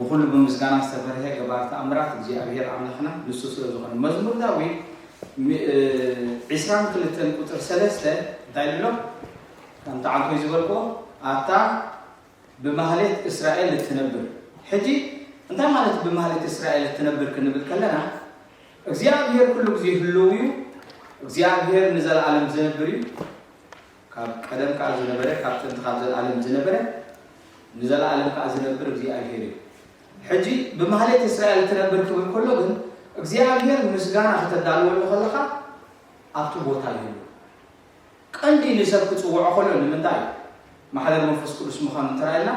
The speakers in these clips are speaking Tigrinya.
ኩሉ ብምስጋና ዝተፈርሀ ገባር ተኣምራት እግዚኣብሔር ኣምላኽና ንሱ ስለ ዝኾነ። መዝሙር ዳዊት ሚ- እ፣ ዕስራን ክልተን ቁፅር ሰለስተ እንታይ ኢሉ ኣሎ? ከምቲ ዓንቶይ ዝበልኮ ኣታ ብማህሌት እስራኤል እትነብር። ሕጂ እንታይ ማለት ብማህሌት እስራኤል እትነብር ክንብል ከለና እግዚኣብሔር ኩሉ ግዜ ህልው እዩ። እግዚኣብሔር ንዘለኣለም ዝነብር እዩ። ካብ ቀደም ከኣ ዝነበረ ካብ ጥንቲ ካብ ዘለኣለም ዝነበረ ንዘለኣለም ከኣ ዝነብር እግዚኣብሔር እዩ። ሕጂ ብማህሌት እስራኤል እትነብር ክብል ከሎ ግን እግዚኣብሔር ምስጋና ከተዳልወሉ ከለኻ ኣብቲ ቦታ ይህሉ። ቀንዲ ንሰብ ክጽውዖ ከሎ ንምንታይ እዩ? ማሕደር መንፈስ ቅዱስ ምዃኑ እንተራእየና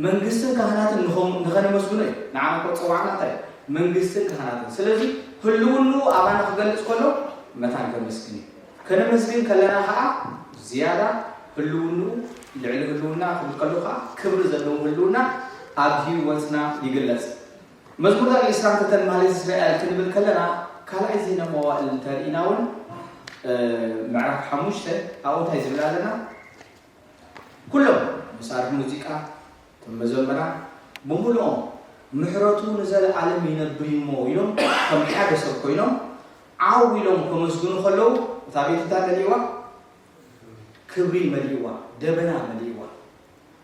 መንግስትን ካህናትን ንኸም- ንኸነመስግኖ እዩ። ንዓና እኮ ዝጸዋዕና እንታይ እዩ? መንግስትን ካህናትን። ስለዚ ህልውንኡ ኣባና ክገልጽ ከሎ መታን ከመስግን እዩ። ከነመስግን ከለና ከዓ ዝያዳ ህልውንኡ ልዕሊ ህልውና ክብል ከሎ ከዓ ክብሪ ዘለዎ ህልውና ኣብ ህይወትና ይግለጽ። መዝሙር ዳዊት ዕስራን ክልተን ማህሌት እስራኤል ክንብል ከለና ካልኣይ ዜና መዋእል እንተርኢና እውን ምዕራፍ ሓሙሽተ ኣብኡ እንታይ ዝብል ኣለና? ኩሎም መሳርሒ ሙዚቃ፣ እቶም መዘምራን ብምሉኦም ምሕረቱ ንዘለኣለም ይነብር እሞ ኢሎም ከም ሓደ ሰብ ኮይኖም ዓው ኢሎም ከመስግኑ ከለዉ እታ ቤት እንታይ መሊእዋ? ክብሪ መሊእዋ፣ ደበና መሊእዋ።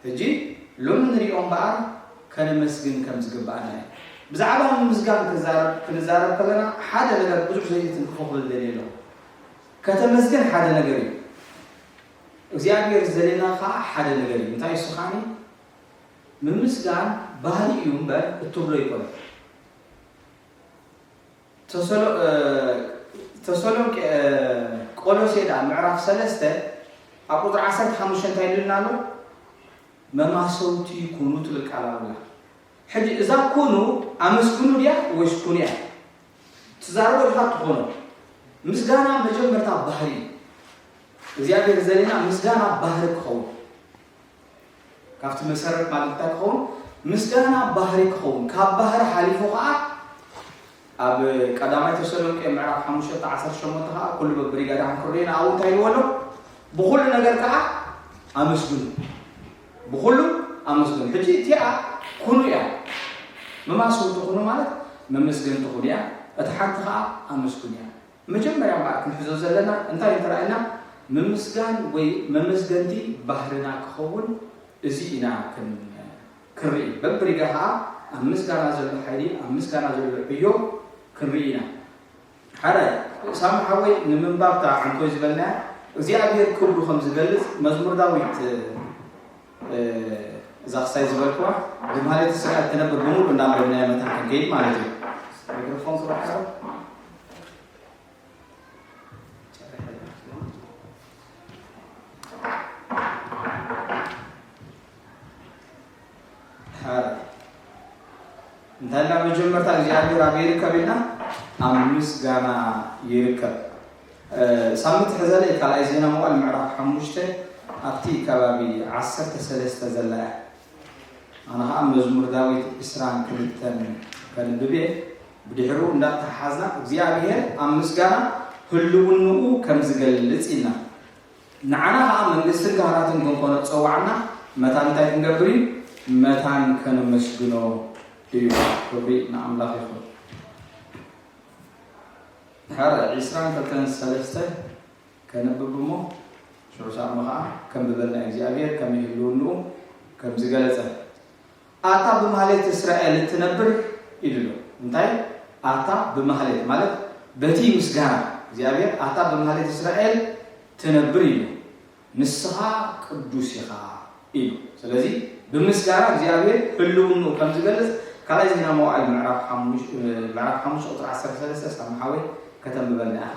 ሕጂ ሎሚ ንሪኦ እምበኣር ከነመስግን ከም ዝግብኣና እዩ። ብዛዕባ ምምስጋን ክንዛረብ ክንዛረብ ከለና ሓደ ነገር ብዙሕ ዘይትንክፎ ክብል ደልየ ኣለኹ። ከተመስግን ሓደ ነገር እዩ። እግዚኣብሔር ዝደልየና ከዓ ሓደ ነገር እዩ። እንታይ እሱ ከዓኒ ምምስጋን ባህሪ እዩ እምበር እትብሎ ኣይኮነን። ተሰሎ- እ፣ ተሰሎንቄ እ፣ ቆሎሴ ደኣ ምዕራፍ ሰለስተ ኣብ ቁፅሪ ዓሰርተ ሓሙሽተ እንታይ ኢሉና ኣሎ? መማሰውቲ ኩኑ ትብል ቃል ኣላ። ሕጂ እዛ ኩኑ ኣመስግኑ ድያ ወይስ ኩኑ እያ ትዛረቦ? ድኻ ትኾኖ ምስጋና መጀመርታ ባህሪ እዩ። እግዚኣብሔር ዘለና ምስጋና ባህሪ ክኸውን ካብቲ መሰረት ማለት እንታይ ክኸውን? ምስጋና ባህሪ ክኸውን ካብ ባህሪ ሓሊፉ ከዓ ኣብ ቀዳማይ ተሰሎንቄ ምዕራፍ ሓሙሽተ ዓሰርተ ሸሞንተ ከዓ ኩሉ በብሪጋ ዳሕን ክርዶና ኣብኡ እንታይ ኢልዎ ኣሎ? ብኩሉ ነገር ከዓ ኣመስግኑ። ብኩሉ ኣመስግኑ። ሕጂ እቲኣ ኩኑ እያ። መማስውቲ ኩኑ ማለት መመስገንቲ ኩኑ እያ። እታ ሓንቲ ከዓ ኣመስግኑ እያ። መጀመርያ እምበኣር ክንሕዞ ዘለና እንታይ እንተረኣየና ምምስጋን ወይ መመስገንቲ ባህርና ክኸውን እዚ ኢና ክን- ክንርኢ። በብሪጋ ከዓ ኣብ ምስጋና ዘሎ ሓይሊ ኣብ ምስጋና ዘሎ ዕዮ ክንርኢ ኢና። ሓደ ሳሚ ሓወይ ንምንባብ ከዓ ዓንኮይ ዝበልና እግዚኣብሔር ክብሩ ከም ዝገልፅ መዝሙር ዳዊት እዛ ክሳይ ዝበልክዋ ብማህሌት እስራኤል ትነብር ብምሉ እንዳንበብናዮ መታን ክንከይድ ማለት እዩ። ማይክሮፎን ስራሕ እንታይ ና መጀመርታ እግዚኣብሔር ኣበይ ይርከብ ኢልና ኣብ ምስጋና ይርከብ። ሳምንት ሕዘለ ካልኣይ ዜና መዋል ምዕራፍ ሓሙሽተ ኣብቲ ከባቢ ዓሰርተ ሰለስተ ዘላ እያ። ኣነ ከዓ መዝሙር ዳዊት ዕስራን ክልተን ከንብብ እየ። ብድሕሩ እንዳተሓሓዝና እግዚኣብሔር ኣብ ምስጋና ህልውንኡ ከም ዝገልጽ ኢና። ንዓና ከዓ መንግስትን ካህናትን ክንኮኖ ዝፀዋዕና መታን እንታይ ክንገብር እዩ? መታን ከነመስግኖ እዩ። ክብሪ ንኣምላኽ ይኹን። ድሓር ዕስራን ክልተን ሰለስተ ከነብብ እሞ ሽዑ ሳሚ ከዓ ከንብበልና እግዚኣብሔር ከም ይህልውንኡ ከም ዝገለጸ ኣታ ብማህሌት እስራኤል እትነብር ኢሉ ኣሎ። እንታይ ኣታ ብማህሌት ማለት በቲ ምስጋና እግዚኣብሔር ኣታ ብማህሌት እስራኤል ትነብር ኢሉ ንስኻ ቅዱስ ኢኻ ኢሉ። ስለዚ ብምስጋና እግዚኣብሔር ህልውኑ ከም ዝገልጽ ካልኣይ ዜና መዋዕል ምዕራፍ ሓሙሽተ ቁፅሪ ዓሰርተ ሰለስተ ሳሚ ሓወይ ከተንብበልና ኢኻ።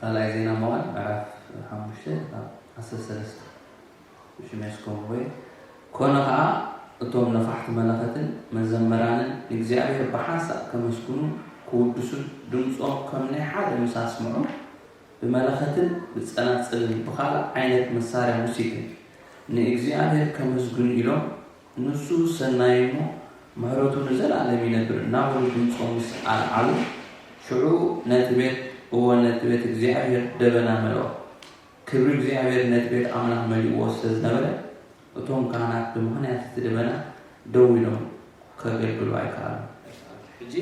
ካልኣይ ዜና መዋዕል ምዕራፍ ሓሙሽተ ካብ ዓሰርተ ሰለስተ ሽሜስ ኮምቦይ ኮነ ኸዓ እቶም ነፋሕቲ መለኸትን መዘምራንን ንእግዚኣብሔር ብሓንሳእ ከመስግኑን ክውድሱን ድምጾም ከም ናይ ሓደ ምስ ኣስምዑ ብመለኸትን ብጸናጽልን ብኻልእ ዓይነት መሳርያ ሙሲክን ንእግዚኣብሔር ከመስግኑ ኢሎም ንሱ ሰናይ እሞ ምሕረቱ ንዘለኣለም ይነብር እናበሉ ድምጾም ምስ ኣልዓሉ፣ ሽዑ ነቲ ቤት፣ እወ፣ ነቲ ቤት እግዚኣብሔር ደበና መልኦ። ክብሪ እግዚኣብሔር ነቲ ቤት ኣምላኽ መሊእዎ ስለ ዝነበረ፣ እቶም ካህናት ብምኽንያት እቲ ደበና ደው ኢሎም ከገልግሉ ኣይከኣሉን። ሕጂ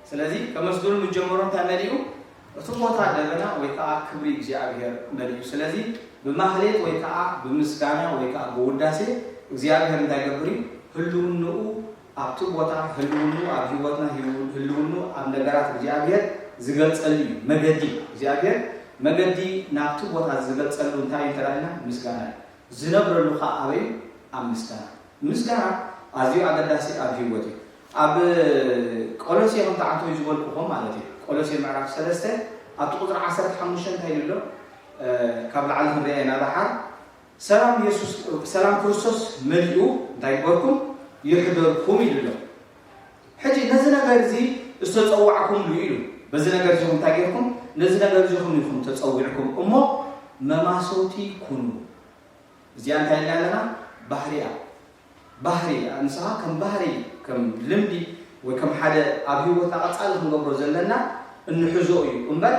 ስለዚ ከመስግኑ ምጀመሩ እንታይ መሊኡ? እቲ ቦታ ደበና ወይ ከዓ ክብሪ እግዚኣብሔር መሊኡ። ስለዚ ብማህሌት ወይ ከዓ ብምስጋና ወይ ከዓ ብውዳሴ እግዚኣብሔር እንታይ ገብር እዩ? ህልውንኡ ኣብቲ ቦታ፣ ህልውንኡ ኣብ ህይወትና፣ ህልውንኡ ኣብ ነገራት እግዚኣብሔር ዝገልጸሉ እዩ። መገዲ እግዚኣብሔር መገዲ ናብቲ ቦታ ዝገልጸሉ እንታይ እዩ እንተራልና ምስጋና እዩ። ዝነብረሉ ከዓ ኣበይ? ኣብ ምስጋና። ምስጋና ኣዝዩ ኣገዳሲ ኣብ ህይወት እዩ። ኣብ ቆሎሴ ከምቲ ዓንተወይ ዝበልኩኹም ማለት እዩ። ቆሎሴ ምዕራፍ ሰለስተ ኣብቲ ቁፅሪ ዓሰርተ ሓሙሽተ እንታይ ይብሎ? ካብ ላዕሊ ክንሪኣ ኢና። ደሓር ሰላም የሱስ ሰላም ክርስቶስ መሊኡ እንታይ ይግበርኩም? ይሕደርኩም ይብሎ። ሕጂ ነዚ ነገር እዚ ዝተፀዋዕኩምሉ ኢሉ። በዚ ነገር እዚኹም እንታይ ጌርኩም? ነዚ ነገር እዚኹም ኢኹም ተፀዊዕኩም እሞ መማሰውቲ ኩኑ። እዚኣ እንታይ ኢልና ኣለና? ባህሪያ ባህሪ ንስኻ ከም ባህሪ ከም ልምዲ ወይ ከም ሓደ ኣብ ህይወትና ቀፃሊ ክንገብሮ ዘለና እንሕዞ እዩ እምበር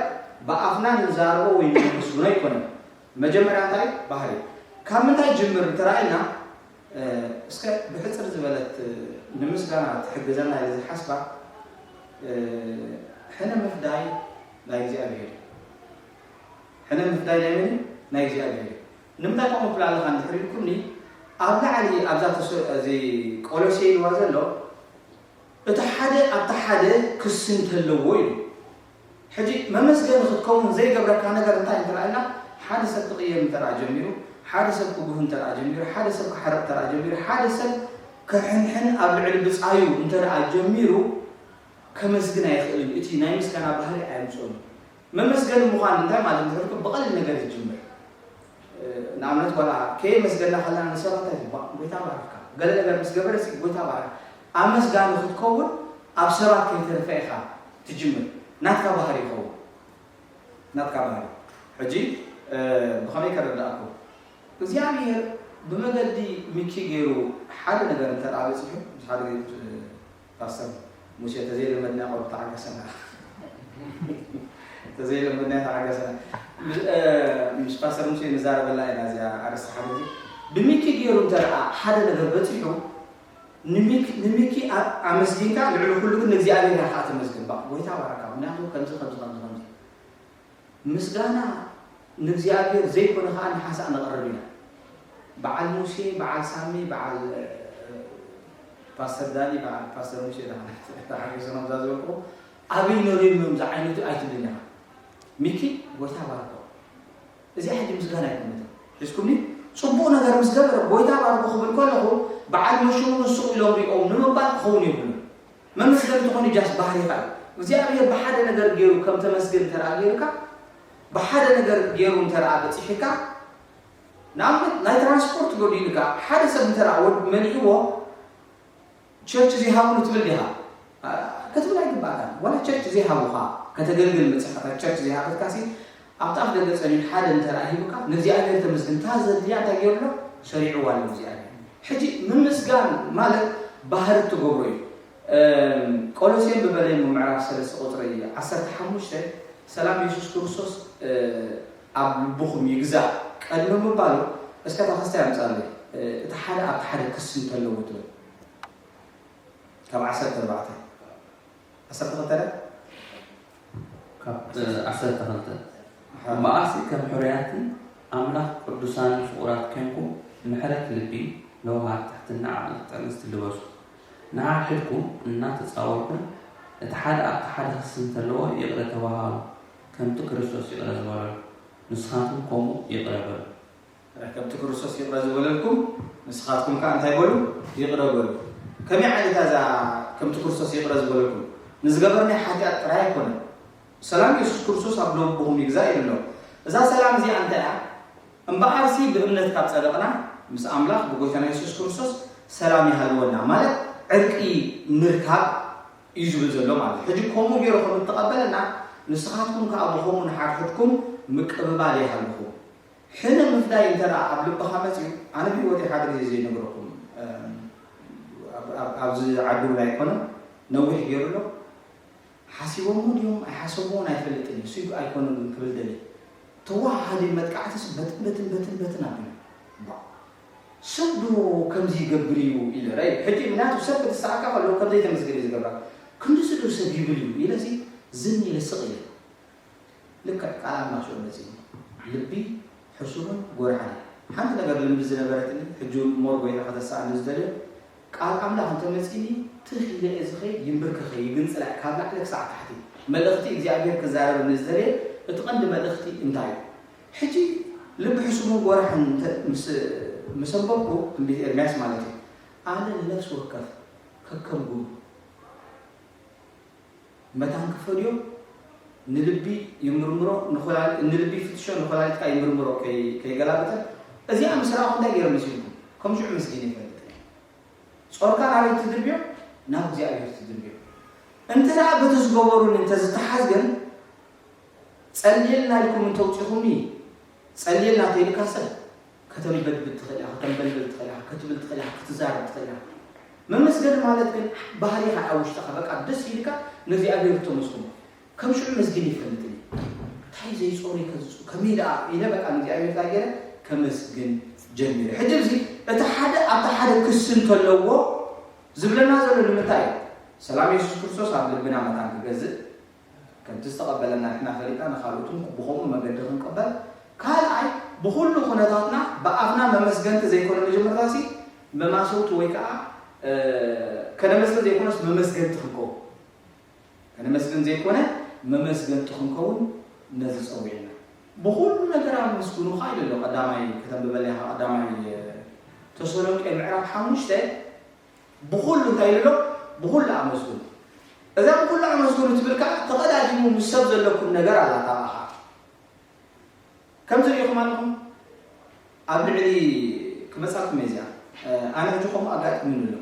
ብኣፍና ንዛረቦ ወይ ንመስግኖ ኣይኮነን። መጀመርያ እንታይ ባህሪ ካብ ምንታይ ጅምር እንተረኣይና እስከ ብሕፅር ዝበለት ንምስጋና ትሕግዘና ኢለ ዝሓስባ ሕነ ምፍዳይ ናይ እግዚኣብሔር ሕነ ምፍዳይ ናይ መን ናይ እግዚኣብሔር ንምንታይ ከምኡ ትብላ ኣለኻ እንድሕር ኢልኩምኒ ኣብ ላዕሊ ኣብዛ እዚ ቆሎሴ ኢልዋ ዘሎ እቲ ሓደ ኣብቲ ሓደ ክሲ እንተለዎ ኢሉ ሕጂ መመስገኒ ክትከውን ዘይገብረካ ነገር እንታይ እንተረኣና ሓደ ሰብ ክቕየም እንተረኣ ጀሚሩ ሓደ ሰብ ክጉህ እንተረኣ ጀሚሩ ሓደ ሰብ ክሓርቕ እንተረኣ ጀሚሩ ሓደ ሰብ ክሕንሕን ኣብ ልዕሊ ብፃዩ እንተረኣ ጀሚሩ ከመስግን ኣይኽእልን እቲ ናይ ምስጋና ባህሪ ኣየምፅኦን መመስገኒ ምዃን እንታይ ማለት እንተልኩም ብቐሊል ነገር ይጅምር ንኣብነት ዋላ ከየመስገና ከለና ንሰባት እንታይ ትባ ጎይታ ባርካ ገለ ነገር ምስ ገበረ ሲ ጎይታ ባርካ ኣመስጋኒ ክትከውን ኣብ ሰባት ከይተረፈ ኢኻ ትጅምር ናትካ ባህሪ ይኸውን ናትካ ባህሪ ሕጂ ብኸመይ ከረዳእኩም እግዚኣብሔር ብመገዲ ሚኪ ገይሩ ሓደ ነገር እንተ በፂሑ ምስ ሓደ ፓስተር ሙሴ ተዘይለመድና ቆልብ ተዓገሰና ተዘይለመድና ተዓገሰና ምስ ፓስተር ሙሴ ንዛረበላ ኢና እዚኣ ኣርእስቲ ሓደ ጊዜ ብሚኪ ገይሩ እንተ ሓደ ነገር በፂሑ ንሚኪ ኣመስጊንካ ልዕሊ ኩሉ ግን ንእግዚኣብሔር ኢኻ ተመስግን ባ ጎይታ ባረካ ምክንያቱ ከምዚ ከምዚ ከምዚ ከምዚ ምስጋና ንእግዚኣብሔር ዘይኮነ ከዓ ንሓሳእ ነቕርብ ኢና በዓል ሙሴ በዓል ሳሚ በዓል ፓስተር ዳኒ በዓል ፓስተር ሙሴ ተሓጊሶም እዛ ዝበልኩ ኣበይ ነሪም እዮም ዝዓይነቱ ኣይትብልን ኢኻ ሚኪ ጎይታ ባርኮ እዚኣ ሕጂ ምስጋና ኣይኮነትን ሒዝኩምኒ ፅቡቅ ነገር ምስ ገበረ ጎይታ ባርኮ ክብል ከለኹ በዓል መሽሙ ንስቁ ኢሎም ሪኦም ንምባል ክኸውን የብሉን መመስገን ትኾን ጃስ ባህሪኻ እዩ እግዚኣብሔር ብሓደ ነገር ገይሩ ከም ተመስገን ተረኣ ገይሩካ ብሓደ ነገር ገይሩ እንተረኣ በፂሕካ ንኣብነት ናይ ትራንስፖርት ጎዲሉካ ሓደ ሰብ እንተረኣ ወድ መሊእዎ ቸርች ዘይሃብሉ ትብል ዲኻ ክትብል ኣይግባእካን ዋላ ቸርች ዘይሃቡኻ ከተገልግል መፅኻ ቸርች ዘይሃበትካ ሲ ኣብቲ ኣፍ ደገ ጸኒሑ ሓደ እንተ ደኣ ሂቡካ፣ ንእግዚኣብሔር ተመስገን። እታ ዘድልያ እንታይ ገይሩ ኣሎ? ሰሪዕዋ ኣሎ እግዚኣብሔር። ሕጂ ምምስጋን ማለት ባህሪ እትገብሮ እዩ። እም፣ ቆሎሴን ብበለ እሞ ምዕራፍ ሰለስተ ቁጽሪ ዓሰርተ ሓሙሽተ ሰላም የሱስ ክርስቶስ፣ እ፣ ኣብ ልብኹም ይግዛእ ቀድሚ ምባሉ፣ እስከ እታ ክስታይ ኣምጻለይ። እ፣ እቲ ሓደ ኣብቲ ሓደ ክሲ እንተለዎ ትብል። ካብ ዓሰርተ ኣርባዕተ። ዓሰርተ ክልተ ዶ? ካብ ዓሰርተ ክልተ። ኣሓ። እምበኣርሲ ከም ሕሩያትን ኣምላኽ ቅዱሳንን ፍቑራት ኴንኩም፣ ምሕረት ልቢ፣ ለውሃት፣ ትሕትና ዓቕሊ፣ ትዕግስቲ ልበሱ። ንሓድሕድኩም እናተጻወርኩም፣ እቲ ሓደ ኣብቲ ሓደ ክሲ እንተለዎ ይቕረ ተባሃሃሉ፣ ከምቲ ክርስቶስ ይቕረ ዝበለሉ፣ ንስኻትኩም ከምኡ ይቕረ በሉ። ከምቲ ክርስቶስ ይቕረ ዝበለልኩም፣ ንስኻትኩም ከኣ እንታይ በሉ? ይቕረ በሉ። ከመይ ዓይነት እያ እዛ ከምቲ ክርስቶስ ይቕረ ዝበለልኩም? ንዝገበርናዮ ሓጢኣት ጥራይ ኣይኮነን። ሰላም የሱስ ክርስቶስ ኣብ ልብኹም ይግዛእ ኢሉ ኣሎ። እዛ ሰላም እዚኣ እንታይ እያ? እምበኣርሲ ብእምነት ካብ ጸደቕና፣ ምስ ኣምላኽ ብጎይታና የሱስ ክርስቶስ ሰላም ይሃልወና፣ ማለት ዕርቂ ምርካብ እዩ ዝብል ዘሎ ማለት እዩ። ሕጂ ከምኡ ገይሩ ከም እተቐበለና፣ ንስኻትኩም ከኣ ብኸምኡ ንሓድሕድኩም ምቅብባል ይሃልኹም። ሕነ ምፍዳይ እንተ ደኣ ኣብ ልብኻ መጺኡ፣ ኣነ ብህይወተይ ሓደ ግዜ ዘይነግረኩም፣ እም፣ ኣብ-፣ ኣብ-፣ ኣብዚ ዓዲ እውን ኣይኮነን፣ ነዊሕ ገይሩ ኣሎ። ሓሲቦሞ ድዮም ኣይሓሰብዎን ኣይፈልጥን እዩ። እሱ ኣይኮነን እውን ክብል ደልየ። ተወሃሃዲ መጥቃዕትስ በትን በትን በትን በትን ኣቢሉ። ባ-፣ ሰብ ዶ ከምዚ ይገብር እዩ ኢለ ራይ ሕጂ ምክንያቱ ሰብ ክትሰዓካ ከሎ ከም ዘይተመስገን እዩ ዝገብራ። ክንድዚ ዶ ሰብ ይብል እዩ ኢለ ሲ ዝን ኢለ ስቕ ኢለ። ልክዕ ቃል ኣምላኽ ሽዑ መጺኒ። ልቢ ሕሱምን ጎርሓን። ሓንቲ ነገር ልምዲ ዝነበረትኒ፣ ሕጂ እውን ሞር ጎይታ ከተሳእኒ ዝደልዮ፣ ቃል ኣምላኽ እንተመጺኒ ትኽ ኢለ እየ ዝኸይድ፣ ይንብርከኸ፣ ይግንጽላ፣ ካብ ላዕሊ ክሳዕ ታሕቲ። መልእኽቲ እግዚኣብሔር ክዛረበኒ ዝደልየ እቲ ቀንዲ መልእኽቲ እንታይ እዩ? ሕጂ ልቢ ሕሱምን ጎርሕን እንተ ምስ ምስ ኣንበብኩ ትንቢት ኤርምያስ ማለት እዩ። ኣነ ንነፍሲ ወከፍ ከከም ጉኑ መታን ክፈድዮ ንልቢ ይምርምሮ ንኮላል ንልቢ ይፍትሾ ንኮላሊትካ ይምርምሮ ከይ- ከይገላበጠ እዚኣ ምስ ረኣኹ እንታይ ገይረ መሲልኩም ከም ሽዑ መስጊን ይፈልጥ ጾርካ ናበይ ትድርብዮ ናብ እግዚኣብሔር ትድርብዮ እንተ ደኣ በቲ ዝገበሩኒ እንተ ዝተሓዝ ግን ጸልየልና ኢልኩም እንተውጺኹምኒ ጸልየልና ተይልካ ሰብ ከተንበድብድ ትኽእል ኢኻ፣ ከተንበልብል ትኽእል ኢኻ፣ ክትብል ትኽእል ኢኻ፣ ክትዛረብ ትኽእል ኢኻ። መመስገኒ ማለት ግን ባህሪኻ ኣብ ውሽጥኻ በቃ ደስ ኢልካ ንእግዚኣብሔር ተመስግኖ። ከም ሽዑ መስጊን ይፈልጥኒ። እንታይ ዘይጾሪ ከዝጹ ከመይ ደኣ ኢለ በቃ ንእግዚኣብሔር እንታይ ገይረ ከመስግን ጀሚረ። ሕጂ እዚ እቲ ሓደ ኣብቲ ሓደ ክሲ እንተለዎ ዝብለና ዘሎ ንምንታይ እዩ? ሰላም የሱስ ክርስቶስ ኣብ ልብና መታን ክገዝእ ከምቲ ዝተቐበለና ንሕና ፈሊጥና ንኻልኦት እውን ብኸምኡ መገዲ ክንቅበል ካልኣይ ብኹሉ ኩነታትና ብኣፍና መመስገንቲ ዘይኮነ መጀመርታ ሲ መማሰውቲ ወይ ከዓ ከነመስግን ዘይኮነስ መመስገንቲ ክንከውን ከነመስግን ዘይኮነ መመስገንቲ ክንከውን ነዚ ፀዊዕና ብኹሉ ነገር ኣመስግኑ ከዓ ኢሉ ኣሎ ቀዳማይ ከተንብበለይ ቀዳማይ ተሰሎንቄ ምዕራፍ ሓሙሽተ ብኹሉ እንታይ ኢሉ ኣሎ ብኹሉ ኣመስግኑ እዛ ብኹሉ ኣመስግኑ ትብል ከዓ ተቐዳዲሙ ምስ ሰብ ዘለኩም ነገር ኣላ ካባኻ ከምዚ ሪኢኹም ኣለኹም ኣብ ልዕሊ ክመፃኩም እዚኣ ኣነ ሕጂ ከምኡ ኣጋጢሙኒ ኣሎ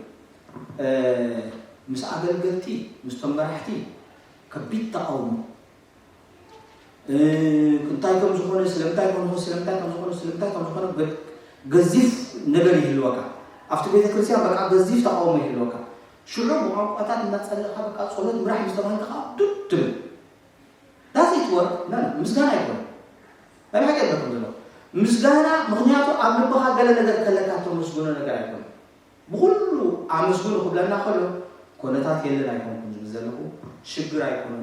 ምስ ኣገልገልቲ ምስቶም መራሕቲ ከቢድ ተቃውሞ እንታይ ከም ዝኾነ ስለምንታይ ከም ዝኾነ ስለምንታይ ከም ዝኾነ ስለምንታይ ከም ዝኾነ ገዚፍ ነገር ይህልወካ ኣብቲ ቤተ ክርስቲያን በቃ ገዚፍ ተቃውሞ ይህልወካ ሽዑ ብቋንቋታት እናጸለእካ በቃ ጸሎት ምራሕ ምስ ተባህልካ ከዓ ዱብ ትብል ዳስ ኢት ወርክ ነ ምስጋና ኣይኮነ ናይ ብሓቂ ኣለኩም ዘሎ ምስጋና ምክንያቱ ኣብ ልብኻ ገለ ነገር ከለካ ተመስግኖ ነገር ኣይኮነ ብኩሉ ኣመስግኑ ክብለና ከሎ ኮነታት የለን ኣይኮንኩም ዝብል ዘለኹ ሽግር ኣይኮነ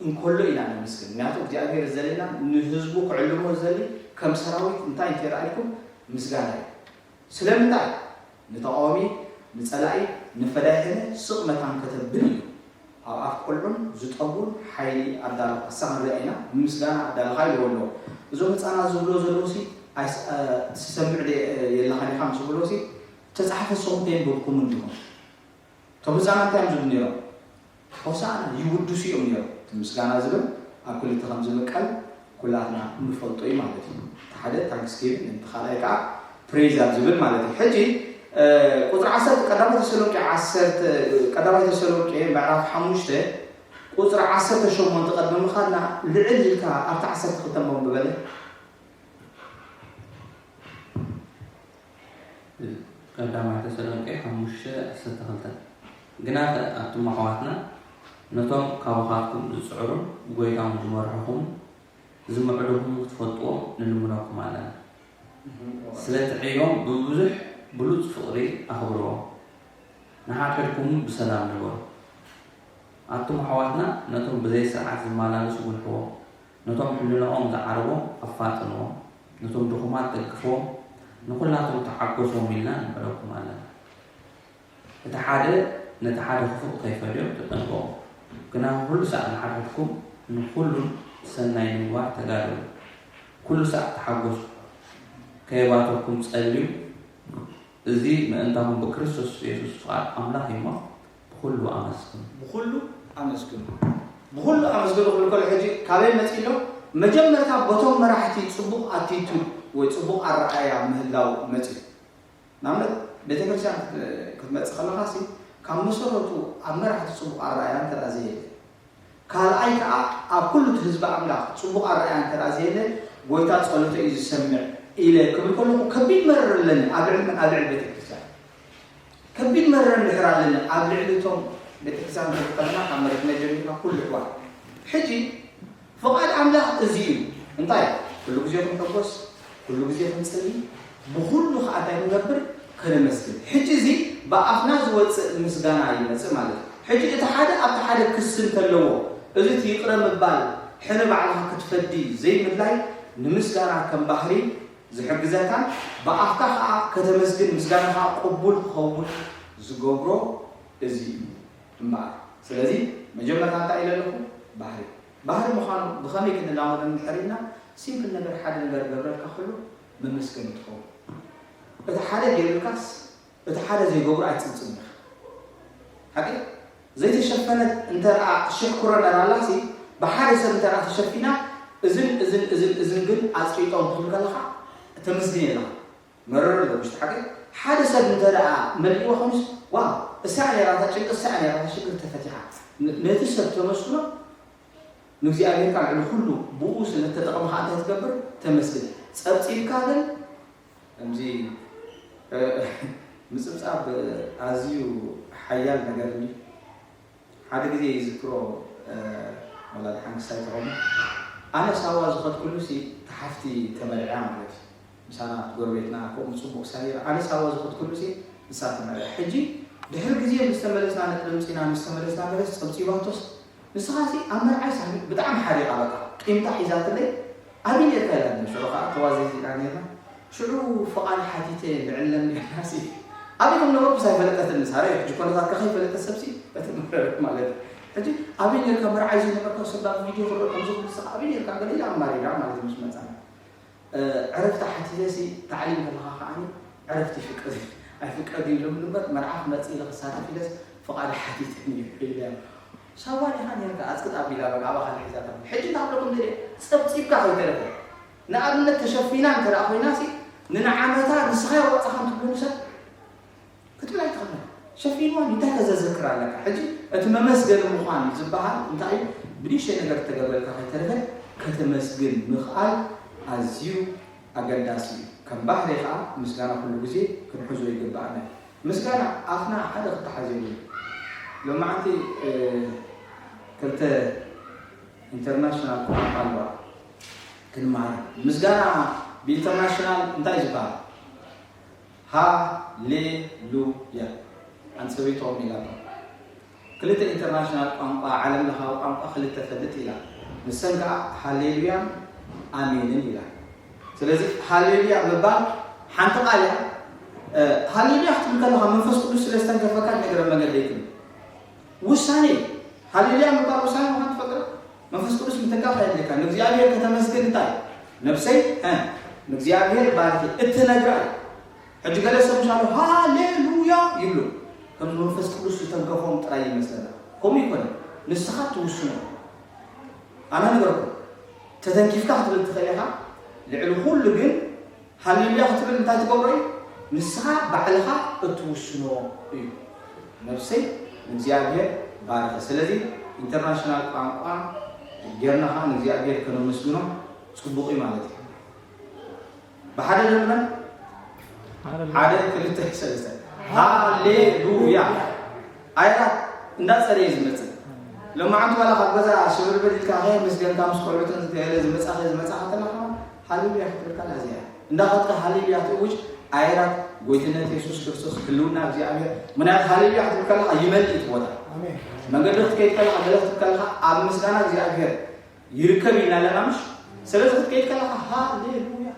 እንከሎ ኢና ነመስግን ምክንያቱ እግዚኣብሔር ዘለና ንህዝቡ ክዕልሞ ዝደሊ ከም ሰራዊት እንታይ እንተይረኣይኩም ምስጋና እዩ ስለምንታይ ንተቃዋሚ ንጸላኢ ንፈዳይ ሕነ ስቕ መታን ከተብል እዩ ኣብ ኣፍ ቆልዑን ዝጠቡን ሓይሊ ኣዳለኻ እሳ ክንሪኣ ኢና ንምስጋና ኣዳለኻ ይብሎ ኣለዎ እዞም ህፃናት ዝብሎ ዘለዉ ሲ ዝሰምዕ የለኻን ኢኻ ምስ ብሎ ሲ ተፃሓፈ ሰኹም ከየንበብኩም እንዲኹም እቶም ህፃናት እንታይ እዮም ዝብሉ ነይሮም ሆሳዕና ይውድሱ እዮም ነይሮም እቲ ምስጋና ዝብል ኣብ ክልተ ከም ዝምቀል ኩላትና ንፈልጦ እዩ ማለት እዩ እቲ ሓደ ታንክስጊቪን እቲ ካልኣይ ከዓ ፕሬዝ ኣብ ዝብል ማለት እዩ ሕጂ ቁፅሪ ዓሰርተ ቀዳማይ ተሰሎንቄ ዓሰርተ ቀዳማይ ተሰሎንቄ ምዕራፍ ሓሙሽተ ቁፅሪ ዓሰርተ ሸሞንተ ቅድሚ ምኻድና ልዕል ኢልካ ኣብቲ ዓሰርተ ክልተ እሞ ብበለ ቀዳማይ ተሰሎንቄ ሓሙሽተ ዓሰርተ ክልተ ግናኸ ኣቱም ኣሕዋትና ነቶም ካባኻትኩም ዝፅዕሩን ብጎይታውን ዝመርሑኹምን ዝምዕዱኹም ክትፈልጥዎም ንልምነኩም ኣለና። ስለ እቲ ዕዮም ብብዙሕ ብሉጽ ፍቕሪ ኣኽብርዎም። ንሓድሕድኩም እውን ብሰላም ንበሩ። ኣቱም ኣሕዋትና ነቶም ብዘይ ስርዓት ዝመላለሱ ጉልሕዎም፣ ነቶም ሕልናኦም ዝዓረቦም ኣፋጥንዎም፣ ነቶም ድኹማት ደግፍዎም፣ ንኹላቶም ተሓጎስዎም ኢልና ንምዕደኩም ኣለና። እቲ ሓደ ነቲ ሓደ ክፉእ ከይፈልዮ ተጠንቀቑ። ግና ኩሉ ሳዕ ንሓድሕድኩም ንኹሉን ሰናይ ንምግባር ተጋደሉ። ኩሉ ሳዕ ተሓጎሱ። ከየባተኩም ጸልዩ። እዚ ምእንታኹም ብክርስቶስ የሱስ ፍቓድ ኣምላኽ እዩ እሞ ብኹሉ ኣመስግኑ። ብኹሉ ኣመስግኑ። ብኹሉ ኣመስግኑ ክብል ከሎ ሕጂ ካበይ መጺእ ኣሎ? መጀመርታ በቶም መራሕቲ ጽቡቕ ኣቲቱድ ወይ ጽቡቕ ኣረኣእያ ምህላው መጺኡ። ንኣብነት ቤተ ክርስቲያን ክትመጽእ ከለኻሲ ካብ መሰረቱ ኣብ መራሕቲ ጽቡቕ ኣረኣእያ እንተ ደኣ ዘየለ ካልኣይ ከኣ ኣብ ኩሉ እቲ ህዝቢ ኣምላኽ ጽቡቕ ኣረኣእያ እንተ ደኣ ዘየለ ጎይታ ጸሎተይ እዩ ዝሰምዕ ኢለ ክብል ከለኹ ከቢድ መረር ኣለኒ ኣብ ልዕሊ መን ኣብ ልዕሊ ቤተ ክርስቲያን ከቢድ መረር እንድሕር ኣለኒ ኣብ ልዕሊ እቶም ቤተ ክርስቲያን ክንርኢ ከለና ካብ መሬትና ጀሚርና ኩሉ እዋን ሕጂ ፍቓድ ኣምላኽ እዚ እዩ እንታይ ኩሉ ግዜ ክንሕጎስ ኩሉ ግዜ ክንጽሊ ብኹሉ ከዓ እንታይ ክንገብር? ከነመስግን። ሕጂ እዚ ብኣፍና ዝወፅእ ምስጋና ይመፅእ ማለት እዩ። ሕጂ እቲ ሓደ ኣብቲ ሓደ ክሲ እንተለዎ፣ እዚ እቲ ይቕረ ምባል ሕነ ባዕልኻ ክትፈዲ ዘይምድላይ ንምስጋና ከም ባህሪ ዝሕግዘካን ብኣፍካ ከዓ ከተመስግን ምስጋና ከዓ ቅቡል ክኸውን ዝገብሮ እዚ እዩ እምበኣር። ስለዚ መጀመርታ እንታይ ኢለ ኣለኹ? ባህሪ። ባህሪ ምዃኑ ብኸመይ ክንላመዶ እንድሕር ኢልና፣ ሲምፕል ነገር፣ ሓደ ነገር ገብረልካ ከሎ መመስገኒ ትኸውን። እቲ ሓደ ገይሩልካስ እቲ ሓደ ዘይገብሮ ኣይትጽብጽብን ኢኻ። ሓቂ ዘይተሸፈነት እንተ ደኣ ሽሕ ክሮነር ኣላሲ፣ ብሓደ ሰብ እንተ ደኣ ተሸፊና፣ እዝን እዝን እዝን እዝን ግን ኣጽቂጦም ክትብል ከለኻ ተመስግን ኣለኻ። መረር ኣሎ ውሽጢ ሓቂ። ሓደ ሰብ እንተ ደኣ መሊእዎ ኾኑስ፣ ዋው፣ እሳ ነራታ ጭንቂ፣ እሳ ነራታ ሽግር ተፈቲሓ። ን-፣ ነቲ ሰብ ተመስግኖ፣ ንእግዚኣብሔር ከዓ ልዕሊ ኩሉ ብኡ ስለ እተጠቕመኻ እንታይ ትገብር? ተመስግን። ጸብጺብካ ግን ከምዚ፣ እ፣ ምጽብጻብ ኣዝዩ ሓያል ነገር እዩ። ሓደ ግዜ ይዝክሮ፣ እ፣ ወላ ድሓን ክሳይ ተኾነ፣ ኣነ ሳዋ ዝኸድኩሉ ሲ፣ እታ ሓፍቲ ተመርዕያ ማለት እዩ። ምሳና ጎረቤትና ከምኡ ጽቡቕ ሳይራ፣ ኣነ ሳዋ ዝኸድኩሉ ሲ፣ ንሳ ተመርዕያ። ሕጂ ድሕሪ ግዜ ምስ ተመለስና፣ ነጥቢ ምጺና ምስ ተመለስና፣ ገለስ ጸብጺባቶስ፣ ንስኻሲ ኣብ መርዓይ ሳሚ ብጣዕሚ ሓሪቓ፣ በቃ ቂምታ ሒዛትለይ። ኣበይ ኔርካ ኢላትኒ። ሽዑ ከዓ ተዋዘዚ ኢና ኔርና። ሽዑ ፍቓድ ሓቲተ ንዕለም ኔርናሲ፣ ኣበይ ከም ነበርኩስ ኣይፈለጠትን ንሳ። ርእ፣ ሕጂ ኩነታትካ ከይፈለጠት ሰብሲ እቲ መረረት ማለት እዩ። ሕጂ ኣበይ ኔርካ፣ መርዓይ ዘይነበርካ፣ ሰብ ኣብ ቪድዮ ክረአ ከም ዝኽእል፣ ንስኻ ኣበይ ኔርካ ገለ ኢላ ኣማሪራ ማለት እዩ ምስ መጻና። እ፣ ዕረፍቲ ሓቲተሲ ታዕሊም ከለኻ ከዓኒ ዕረፍቲ ይፍቀድ ኣይፍቀድ ይብሎም እምበር፣ መርዓ ክመጽእ ኢለ ክሳተፍ ኢለስ ፍቓድ ሓቲተ ነይረ ኢለ። ሳዋ ዲኻ ኔርካ? ኣጽቅጥ ኣቢላ በቃ ኣባኻ ንሒዛታ። ሕጂ እንታይ ክብለኩም ደልየ? ጸብጺብካ ከይተረፈ። ንኣብነት ተሸፊና እንተ ደኣ ኮይናሲ፣ ንንዓመታ ንስኻ የዋጽኻን ትብሉ ሰብ ክትብል ኣይትኽእልን። ሸፊንዋ እንታይ ከዘዘክር ኣለካ? ሕጂ እቲ መመስገኒ ምዃን ዝበሃል እንታይ እዩ? ብንእሽተይ ነገር እተገብረልካ ከይተረፈ ከተመስግን ምኽኣል ኣዝዩ ኣገዳሲ እዩ። ከም ባህሪ ኸኣ ምስጋና ኩሉ ግዜ ክንሕዞ ይግብኣና እዩ። ምስጋና ኣፍና ሓደ ክተሓዝ የብሉን። ሎማዓንቲ፣ እ፣ ክልተ ኢንተርናሽናል ቋንቋ ኣለዋ ክንመሃር። ምስጋና ብኢንተርናሽናል እንታይ ዝበሃል? ሃሌሉያ። ኣንጸቢቶም ኢላቶ። ክልተ ኢንተርናሽናል ቋንቋ፣ ዓለም ለኻዊ ቋንቋ ክልተ ፈልጥ ኢላ። ንሰን ከኣ ሃሌሉያን ኣሜንን ኢላ። ስለዚ ሃሌሉያ ምባል ሓንቲ ቃል እያ። እ፣ ሃሌሉያ ክትብል ከለኻ መንፈስ ቅዱስ ስለ ዝተንከፈካ፣ ንእግረ መገደይ ትብል። ውሳኔ፣ ሃሌሉያ ምባል ውሳኔ ምዃኑ ትፈልጥ ዶ? መንፈስ ቅዱስ ምትንካፍ ኣየድልየካ። ንእግዚኣብሔር ከተመስግን እንታይ? ነብሰይ፣ እ፣ ንእግዚኣብሔር ባርኪ እትነግራ እዩ። ሕጂ ገለ ሰብ ምሻሉ ሃሌሉያ ይብሉ። ከም መንፈስ ቅዱስ ዝተንከፎም ጥራይ ይመስለና። ከምኡ ይኮነ። ንስኻ ትውስኖ። ኣነ ነገርኩ። ተተንኪፍካ ክትብል ትኽእል ኢኻ። ልዕሊ ኩሉ ግን ሃሌሉያ ክትብል እንታይ ትገብሮ እዩ? ንስኻ ባዕልኻ እትውስኖ እዩ። ነብሰይ ንእግዚኣብሔር ባርኸ። ስለዚ ኢንተርናሽናል ቋንቋ ጌርና ኸዓ ንእግዚኣብሔር ከነመስግኖ ጽቡቕ እዩ ማለት እዩ። ብሓደ ደመን ሓደ፣ ክልተ፣ ሰለስተ። ሃሌሉያ። ኣየራት እንዳጸረየ ዝመጽእ። ሎማዓንቲ ዋላ ካብ ገዛ ሽብርብር ኢልካ ከየመስገንካ ምስ ቆልዑትን ገለ ዝመጻኸ ዝመጻኻ ከለኻ ሃሌሉያ ክትብል ከላ እዚኣ እያ። እንዳኸድካ ሃሌሉያ ትእውጅ ኣየራት ጎይትነት የሱስ ክርስቶስ ህልውና እግዚኣብሔር ምክንያቱ ሃሌሉያ ክትብል ከለኻ ይመልእ እቲ ቦታ። ኣሜን። መንገዲ ክትከይድ ከለኻ ገለ ክትብል ከለኻ ኣብ ምስጋና እግዚኣብሔር ይርከብ ኢልና ኣለና ምሽ? ስለዚ ክትከይድ ከለኻ ሃሌሉያ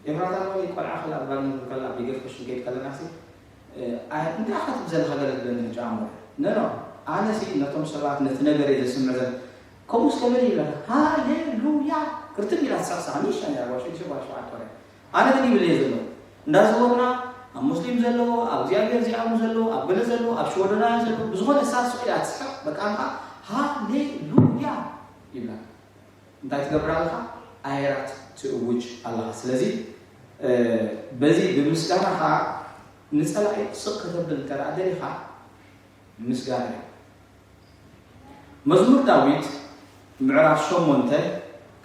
ኤፍራታ ወይ ቆልዓ ከላ ባኒ ከላ ቢገር ክሽን ከይድ ከለና ሲ እንታይ ኣኻ ትብ ዘለኻ ገለ ትብለኒ ሕጂ ኣሞ ነኖ ኣነ ሲ ነቶም ሰባት ነቲ ነገር እየ ዘስምዕ ዘለ ከምኡ ስለ በለ ይብለካ ሃሌሉያ ክርትም ኢላ ትሳቅሳቅ ንሻ ነራ ጓል ሸዱሽተ ጓል ሸውዓተ ወርሒ ኣነ ግን ይብል እየ ዘሎ እንዳዘወርና ኣብ ሙስሊም ዘለዎ ኣብ እግዚኣብሔር ዚኣምኑ ዘለዎ ኣብ ገለ ዘለዎ ኣብ ሽወደናውያን ዘለዎ ብዝኾነ ሳስዑ ኢላ ትስሕቅ በቃ ሃሌሉያ ይብላ እንታይ ትገብር ኣለኻ? ኣየራት ትእውጅ ኣለኻ። ስለዚ በዚ ብምስጋናኻ ንጸላኢ ስቕ ከተብል እንተ ደኣ ደሊኻ ምስጋና እዩ። መዝሙር ዳዊት ምዕራፍ ሸሞንተ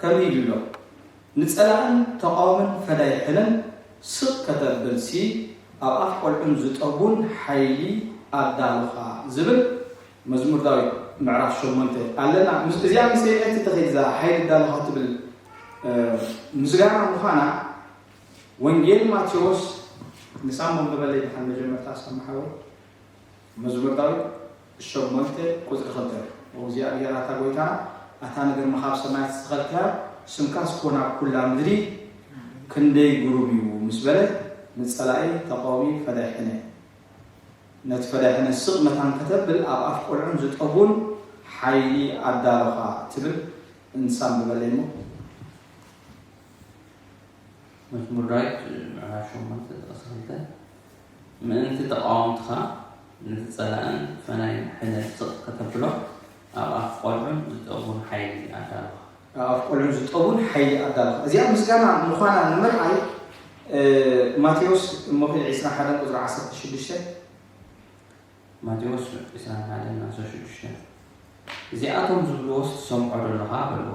ከምዚ ኢሉ ኣሎ፣ ንጸላእን ተቓውምን ፈዳይ ሕነን ስቕ ከተብልሲ ኣብ ኣፍ ቆልዑን ዝጠቡን ሓይሊ ኣዳሉኻ ዝብል መዝሙር ዳዊት ምዕራፍ ሸሞንተ ኣለና። ምስ እዚኣ ምስ ሌላይቲ ተኸይድ እዛ ሓይሊ ኣዳሉኻ ትብል ምስጋና ምዃና ወንጌል ማቴዎስ ንሳም መንበበለይ ድሓን መጀመርታ ሰማሓወ መዝሙር ዳዊት ሸሞንተ ቁፅሪ ክልተ። እግዚኣብሔር ኣታ ጎይታና፣ ኣታ ነገር መኻብ ሰማያት ዝተኸልከያ፣ ስምካስ ኮን ኣብ ኩላ ምድሪ፣ ክንደይ ግሩም እዩ ምስ በለ፣ ንጸላኢ ተቃዋሚ ፈዳይ ሕነ። ነቲ ፈዳይ ሕነ ስቕ መታን ከተብል፣ ኣብ ኣፍ ቆልዑን ዝጠቡን ሓይሊ ኣዳሎኻ ትብል። እንሳም ብበለይ እሞ። መዝሙር ዳዊት ምዕራፍ ሸሞንተ ጥቕሲ ክልተ። ምእንቲ ተቓወምትኻ ነቲ ጸላእን ፈናይን ሕነ ስቕ ከተብሎ፣ ኣብ ኣፍ ቆልዑን ዝጠቡን ሓይሊ ኣዳልኻ። ኣብ ኣፍ ቆልዑን ዝጠቡን ሓይሊ ኣዳልኻ። እዚኣ ምስጋና ምዃና ንምርኣይ፣ እ፣ ማቴዎስ እሞ ዒስራን ሓደን ቁጽሪ ዓሰርተ ሽዱሽተ። ማቴዎስ ዒስራን ሓደን ዓሰርተ ሽዱሽተ። እዚኣቶም ዝብልዎስ ትሰምዖ ዶ ኣለኻ? በልዎ።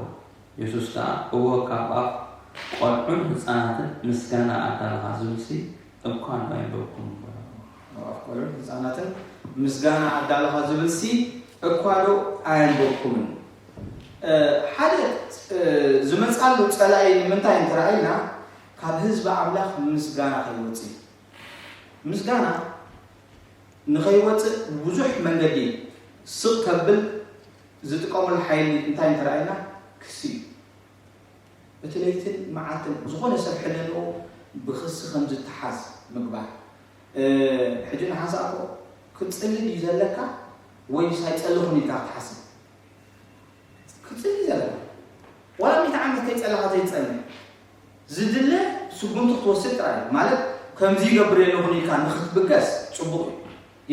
የሱስ ከኣ፣ እወ፣ ካብ ኣፍ ቈልዑን ህጻናትን ምስጋና ኣዳለኻ ዝብልሲ እኳ ዶ ኣየንበብኩምን? በሎም። ካብ ኣፍ ቈልዑን ህጻናትን ምስጋና ኣዳለኻ ዝብልሲ እኳ ዶ ኣየንበብኩምን? እ፣ ሓደ፣ እ፣ ዝመጻሉ ጸላኢ ንምንታይ እንተ ረኣይና፣ ካብ ህዝቢ ኣምላኽ ምስጋና ከይወጽእ እዩ። ምስጋና ንኸይወጽእ ብዙሕ መንገዲ ስቕ ከብል ዝጥቀመሉ ሓይሊ እንታይ እንተረኣየና ክሲ እዩ። እቲ ለይትን መዓልትን ዝኾነ ሰብ ሕነንኡ ብኽሲ ከም ዝተሓዝ ምግባር። እ፣ ሕጂ ንሓንሳእ እኮ ክትጽሊ ድዩ ዘለካ ወይስ ኣይጸልኹን ኢልካ ክትሓስብ? ክትጽሊ ዘለካ። ዋላ ሚእቲ ዓመት ከይጸለኻ ዘይትጸንሕ። ዝድለ ስጉምቲ ክትወስድ ጥራይ እዩ። ማለት ከምዚ ይገብር የለኹን ኢልካ ንኽትብገስ ጽቡቕ እዩ።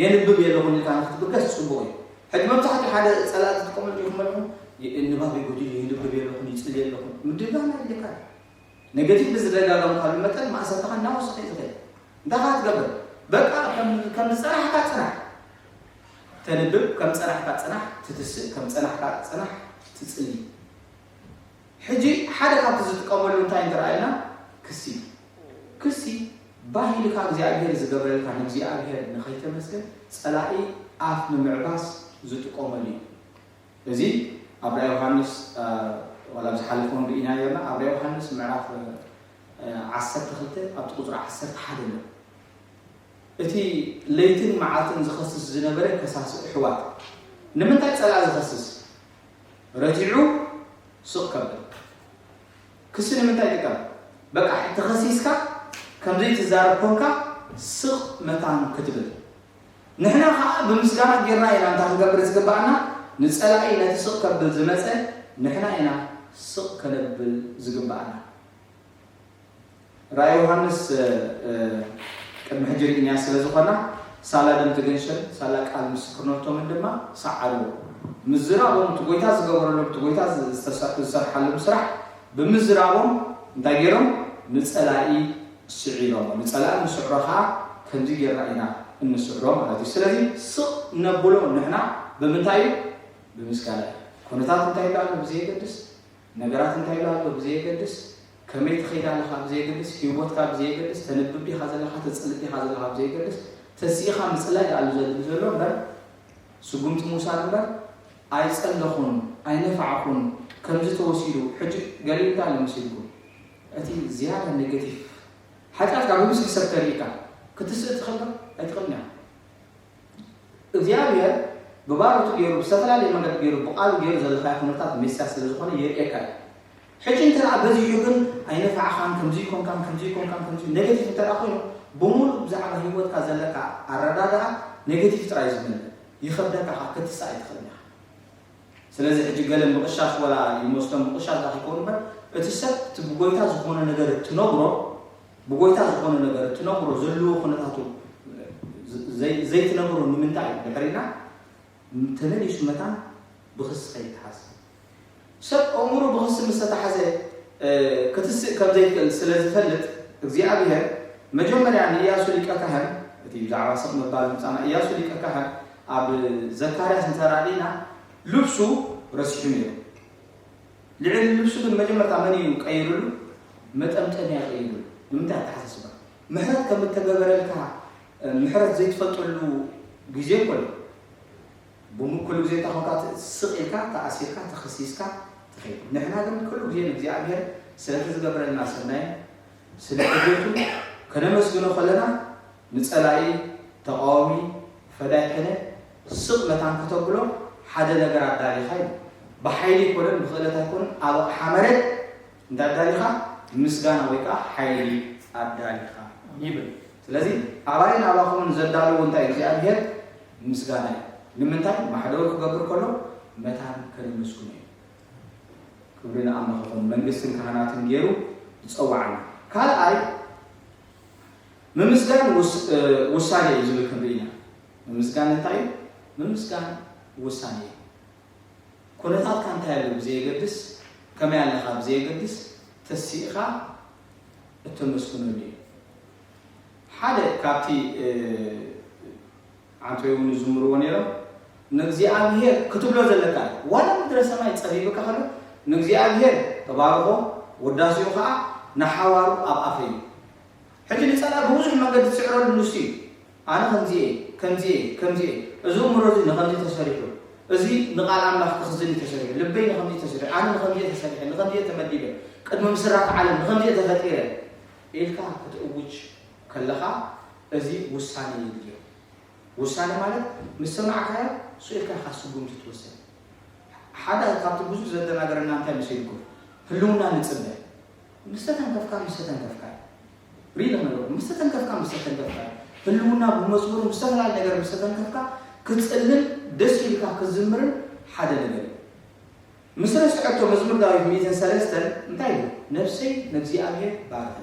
የንብብ የለኹን ኢልካ ንኽትብገስ ጽቡቕ እዩ። ሕጂ መብዛሕትኡ ሓደ ጸላኢ ዝጥቀመሉ ኢኹም ኣለኹም፣ ንባብ ይጎድል፣ የንብብ የለኹን፣ ይጽሊ የለኹን። ምድጋም ኣድልየካ እዩ። ኔጌቲቭ ብዝደጋገምካሉ መጠን ማእሰርትኻ እናወሰኸ እዩ ዝኸይድ። እንታይ ኸኣ ትገብር? በቃ ከም፣ ከም ዝጸናሕካ ጽናሕ። ተንብብ፣ ከም ጸናሕካ ጽናሕ፣ ትትስእ፣ ከም ጸናሕካ ጽናሕ፣ ትጽሊ። ሕጂ ሓደ ካብቲ ዝጥቀመሉ እንታይ እንተረኣየና፣ ክሲ። ክሲ ባህ ኢልካ እግዚኣብሔር ዝገበረልካ ንእግዚኣብሔር ንኸይተመስገን ጸላኢ ኣፍ ንምዕባስ ዝጥቀመሉ እዩ። እዚ ኣብ ራእይ ዮሃንስ፣ እ፣ ዋላ ኣብ ዝሓለፈ እውን ርኢናዮ ነርና፣ ኣብ ራእይ ዮሃንስ ምዕራፍ፣ እ፣ ዓሰርተ ክልተ ኣብቲ ቁጽሪ ዓሰርተ ሓደ ኣሎ። እቲ ለይትን መዓልትን ዝኸስስ ዝነበረ ከሳሲ ኣሕዋት ንምንታይ ጸላኢ ዝኸስስ? ረቲዑ ስቕ ከብል። ክሲ ንምንታይ ይጥቀም? በቃ ተኸሲስካ ከም ዘይትዛረብ ኮንካ ስቕ መታን ክትብል። ንሕና ኸኣ ብምስጋና ጌርና ኢና እንታይ ክንገብር ዝግባኣና? ንጸላኢ ነቲ ስቕ ከብል ዝመጸ ንሕና ኢና ስቕ ከነብል ዝግባኣና። ራእይ ዮሃንስ፣ እ፣ እ፣ ቅድሚ ሕጂ ርኢናያ ስለ ዝኾና፣ ሳላ ደም ትገንሸል፣ ሳላ ቃል ምስክርነቶምን ድማ ሰዓርዎ። ምዝራቦም፣ እቲ ጎይታ ዝገበረሎም፣ እቲ ጎይታ ዝ-፣ ዝተሰ-፣ ዝሰርሓሎም ስራሕ ብምዝራቦም እንታይ ገይሮም? ንጸላኢ ስዒሮሞ። ንጸላኢ ንስዕሮ ኸኣ ከምዚ ጌርና ኢና እንስዕሮ ማለት እዩ። ስለዚ ስቕ ነብሎ ንሕና ብምንታይ እዩ? ብምስጋና እዩ። ኩነታት እንታይ ይብላ ኣሎ ብዘየገድስ፣ ነገራት እንታይ ይብላ ኣሎ ብዘየገድስ፣ ከመይ ትኸይድ ኣለኻ ብዘየገድስ፣ ህይወትካ ብዘየገድስ፣ ተንብብ ዲኻ ዘለኻ፣ ተጽሊ ዲኻ ዘለኻ ብዘየገድስ፣ ተሲኢኻ ምጽላይ ደኣ ኣሎ ዘድሊ ዘሎ እምበር፣ ስጉምቲ ምውሳድ እምበር፣ ኣይጸለኹን፣ ኣይነፋዕኩን፣ ከምዚ ተወሲዱ፣ ሕጂ ገሊኡ እንታይ ኣሎ መሲልኩም? እቲ ዝያዳ ኔጌቲቭ ሓጢኣትካ ብብዝሒ ሰብ ተሪእካ፣ ክትስእ ትኽእል ዶ? ኣይትኽእልን ኢኻ። እግዚኣብሔር ብባሮቱ ገይሩ፣ ብዝተፈላለየ መንገዲ ገይሩ፣ ብቃሉ ገይሩ ዘለኻዮ ኩነታት ሜስያ ስለ ዝኾነ የርእየካ እዩ። ሕጂ እንተ ደኣ በዚሑ ግን ኣይነፋዕኻን፣ ከምዚ ይኮንካን፣ ከምዚ ይኮንካን፣ ከምዚ ኔጌቲቭ እንተ ደኣ ኮይኑ፣ ብምሉእ ብዛዕባ ህይወትካ ዘለካ ኣረዳድኣ ኔጌቲቭ ጥራይ ዝመልእ፣ ይኸብደካ፣ ክትስእ ኣይትኽእልን ኢኻ። ስለዚ ሕጂ ገለ ምቕሻሽ ወላ ይመስሎም ምቕሻሽ ደኣ ከይከውን እምበር፣ እቲ ሰብ እቲ ብጎይታ ዝኾነ ነገር እትነግሮ፣ ብጎይታ ዝኾነ ነገር እትነግሮ፣ ዘለዎ ኩነታቱ ዘይ-፣ ዘይትነግሮ ንምንታይ እዩ? ድሕሪና ተመሊሱ መታን ብኽሲ ከይተሓዝ። ሰብ ኣእምሮ ብኽሲ ምስ ተታሕዘ፣ እ፣ ክትስእ ከም ዘይክእል ስለ ዝፈልጥ፣ እግዚኣብሔር መጀመርያ ንኢያሱ ሊቀ ካህን፣ እቲ ብዛዕባ ስቕ ምባል ምጻና፣ ኢያሱ ሊቀ ካህን ኣብ ዘካርያስ እንተ ራእይና፣ ልብሱ ረሲሑ ነይሩ። ልዕሊ ልብሱ ግን መጀመርታ መን እዩ ቀይርሉ? መጠምጠምያ ቀይርሉ። ንምንታይ ኣተሓሳስባ? ምሕረት ከም እተገበረልካ፣ እ፣ ምሕረት ዘይትፈልጠሉ ግዜ እኮ ኣሎ። ብምኩሉ ግዜ እንታይ ኮንካ ት-፣ ስቕ ኢልካ፣ ተኣሲርካ፣ ተኸሲስካ ትኸይድ። ንሕና ግን ኩሉ ግዜ ንእግዚኣብሔር ስለቲ ዝገብረልና ሰናይን ስለ ዕቤቱ ከነመስግኖ ከለና፣ ንጸላኢ፣ ተቓዋሚ፣ ፈዳይ ሕነ ስቕ መታን ከተብሎ ሓደ ነገር ኣዳሊኻ እዩ። ብሓይሊ ኣይኮነን፣ ብኽእለት ኣይኮነን፣ ኣብ ኣቕሓ መሬት እንታይ ኣዳሊኻ? ምስጋና ወይ ከዓ ሓይሊ ኣዳሊኻ ይብል። ስለዚ ኣባይን ኣባኹምን ዘዳለዎ እንታይ እዩ? እግዚኣብሔር ምስጋና እዩ። ንምንታይ? ማሕደሩ ክገብር ከሎ መታን ከነመስግኖ እዩ። ክብሪ ንኣምላኽ ይኹን። መንግስትን ካህናትን ገይሩ ዝጸዋዕና። ካልኣይ፣ ምምስጋን ውስ-፣ እ፣ ውሳኔ እዩ ዝብል ክንርኢ ኢና። ምምስጋን እንታይ እዩ? ምምስጋን ውሳኔ እዩ። ኩነታትካ እንታይ ኣሎ ብዘየገድስ፣ ከመይ ኣለኻ ብዘየገድስ፣ ተሲእኻ እተመስግነሉ እዩ። ሓደ ካብቲ፣ እ፣ ዓንተይ እውን ይዝምርዎ ነይሮም። ንእግዚኣብሔር ክትብሎ ዘለካ እዩ። ዋላ ምድረ ሰማይ ጸቢብካ ከሎ ንእግዚኣብሔር ተባርኾ፣ ውዳሴኡ ኸዓ ንሓዋሩ ኣብ ኣፈ እዩ። ሕጂ ንጸላኢ ብብዙሕ መንገዲ ትስዕረሉ ንሱ እዩ። ኣነ ከምዚ እየ፣ ከምዚ እየ፣ ከምዚ እየ። እዚ እምሮ እዚ ንኸምዚ ተሰሪሑ፣ እዚ ንቓል ኣምላኽ ክኽዝን እዩ ተሰሪሑ፣ ልበይ ንኸምዚ ተሰሪሑ፣ ኣነ ንኸምዚ እየ ተሰሪሐ፣ ንኸምዚ እየ ተመዲበ፣ ቅድሚ ምስራት ዓለም ንኸምዚ እየ ተፈጢረ ኢልካ ክትእውጅ ከለኻ እዚ ውሳኔ የድልዮ። ውሳነ ማለት ምስ ሰማዕካዮ ስኢልካ ኢኻ ስጉምቲ ትወስድ። ሓደ ካብቲ ብዙሕ ዘደናገረና እንታይ መሲልኩም? ህልውና ንጽበ። ምስ ተተንከፍካ፣ ምስ ተተንከፍካ። ሪሊ ክነግረኩም፣ ምስ ተተንከፍካ፣ ምስ ተተንከፍካ። ህልውና ብመዝሙር ምስ ዝተፈላለዩ ነገር ምስ ተተንከፍካ፣ ክትጽልን ደስ ኢልካ ክትዝምርን ሓደ ነገር እዩ። ምስ ረስዐቶ መዝሙር ዳዊት ሚእትን ሰለስተን እንታይ ይብል? ነፍሰይ ንእግዚኣብሔር ባርኺ።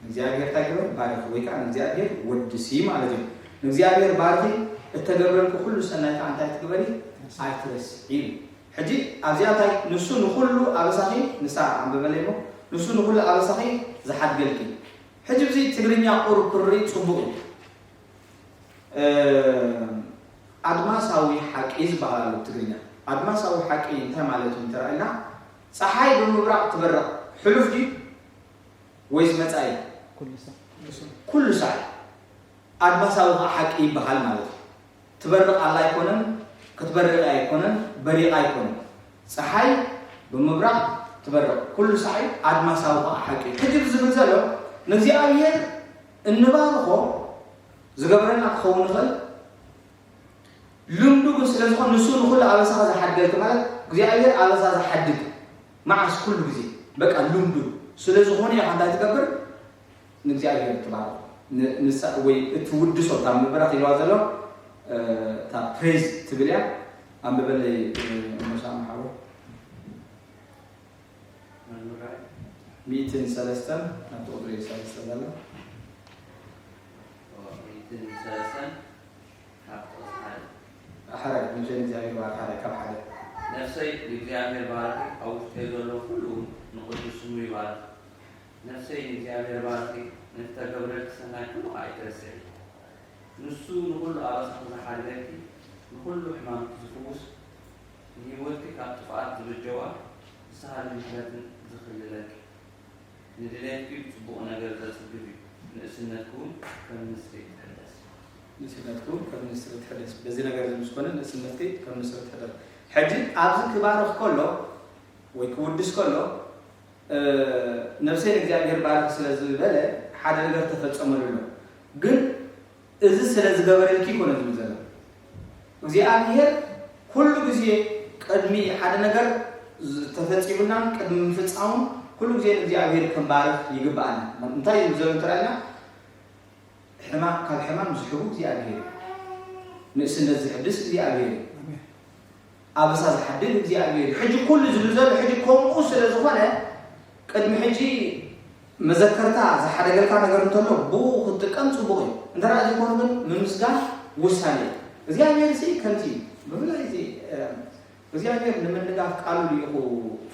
ንእግዚኣብሔር እንታይ ግበር? ባርኺ፣ ወይ ከዓ ንእግዚኣብሔር ወድሲ ማለት እዩ። ንእግዚኣብሔር ባርኺ፣ እተገብረልኪ ኩሉ ሰናይ ከዓ እንታይ ትግበሪ? ኣይትረስዒ። ሕጂ ኣብዚኣ እንታይ? ንሱ ንኹሉ ኣበሳኺ፣ ንሳ ኣንብበለይ እሞ፣ ንሱ ንኹሉ ኣበሳኺ ዝሓድገልኪ። ሕጂ እዚ ትግርኛ ቁሩብ ክርኢ ጽቡቕ እዩ። እ፣ ኣድማሳዊ ሓቂ ዝበሃል ኣሎ ብትግርኛ። ኣድማሳዊ ሓቂ እንታይ ማለት እዩ እንተ ረኣና፣ ጸሓይ ብምብራቕ ትበርቕ፣ ሕሉፍ ድዩ ወይስ መጻኢ? ኩሉ ሳዕ። ኩሉ ሳዕ። ኣድማሳዊ ከዓ ሓቂ ይበሃል ማለት እዩ። ትበርቕ ኣላ ኣይኮነን፣ ክትበርቕ ኣይኮነን፣ በሪቕ ኣይኮነን። ጸሓይ ብምብራቕ ትበርቕ። ኩሉ ሳዕ ኣድማሳዊ ከዓ ሓቂ እዩ። ሕጂ ዝብል ዘሎ ንእግዚኣብሔር እንባርኾ ዝገብረና ክኸውን ይኽእል። ልምዱ ግን ስለ ዝኾነ ንሱ ንኹሉ ኣበሳኻ ዝሓድገልካ ማለት እግዚኣብሔር ኣበሳ ዝሓድግ መዓስ ኩሉ ግዜ በቃ ልምዱ ስለ ዝኾነ ኢኻ እንታይ ትገብር ንእግዚኣብሔር ትባርኽ። ን-፣ ንሳ-፣ ወይ እትውድሶ እታ ምብራኽ ኢልዋ ዘሎ፣ እ፣ እታ ፕሬዝ ትብል እያ። ኣንብበለይ፣ እ፣ እሞ ሳሚ ሓወይ። መዝሙር ዳዊት ሚእትን ሰለስተን ናብቲ ቁጽሪ ሰለስተ ዘላ። ሚእትን ሰለስተን ካብ ቁጽሪ ሓደ። ሓራይ፣ ነፍሰይ ንእግዚኣብሔር ባርካ፣ ሓራይ ካብ ሓደ። ነፍሰይ ንእግዚኣብሔር ባርኪ፣ ኣብ ውሽጠይ ዘሎ ኩሉ ንቕዱስ ስሙ ይባርክ። ነፍሰይ ንእግዚኣብሔር ባርኪ፣ ነቲ ተገብረልኪ ሰናይ ኩሉ ኣይትረስዒ። ንሱ ንኹሉ ኣበሳኺ ዝሓድገኪ፣ ንኹሉ ሕማምኪ ዝፍውስ፣ ንህይወትኪ ካብ ጥፍኣት ዝብጀዋ፣ ንስሓትን ምሕረትን ዝኽልለኪ፣ ንድሌትኪ ብጽቡቕ ነገር ዘጽግብ እዩ፣ ንእስነትኪ እውን ከም ንስሪ ትሕደስ። ንእስነትኪ እውን ከም ንስሪ ትሕደስ። በዚ ነገር እዚ ምስ ኮነ ንእስነትኪ ከም ንስሪ ትሕደስ። ሕጂ ኣብዚ ክባርኽ ከሎ ወይ ክውድስ ከሎ፣ እ፣ ነፍሰይ ንእግዚኣብሔር ባርኽ ስለ ዝበለ ሓደ ነገር ተፈጸመሉ ኣሎ። ግን እዚ ስለ ዝገበረልኪ ይኮነ ዝብል ዘሎ። እግዚኣብሔር ኩሉ ግዜ ቅድሚ ሓደ ነገር ዝ-፣ ተፈጺሙናን ቅድሚ ምፍጻሙን ኩሉ ግዜ ንእግዚኣብሔር ክንባርኽ ይግብኣና። እንታይ እዩ ዝብል እንተ ረኣና፣ ሕማም፣ ካብ ሕማም ዝሕቡ እግዚኣብሔር እዩ። ንእስነት ዝሕድስ እግዚኣብሔር እዩ። ኣሜን። ኣበሳ ዝሓድግ እግዚኣብሔር እዩ። ሕጂ ኩሉ ዝብል ዘሎ ሕጂ ከምኡ ስለ ዝኾነ ቅድሚ ሕጂ መዘከርታ ዝሓደገልካ ነገር እንተሎ ብኡ ክትጥቀም ጽቡቕ እዩ። እንተ ደኣ ዘይኮነ ግን ምምስጋን ውሳኔ እዩ። እግዚኣብሔር እዚ ከምዚ እዩ። ብፍላይ እዚ፣ እ፣ እግዚኣብሔር ንምንጋፍ ቃሉ ልኢኹ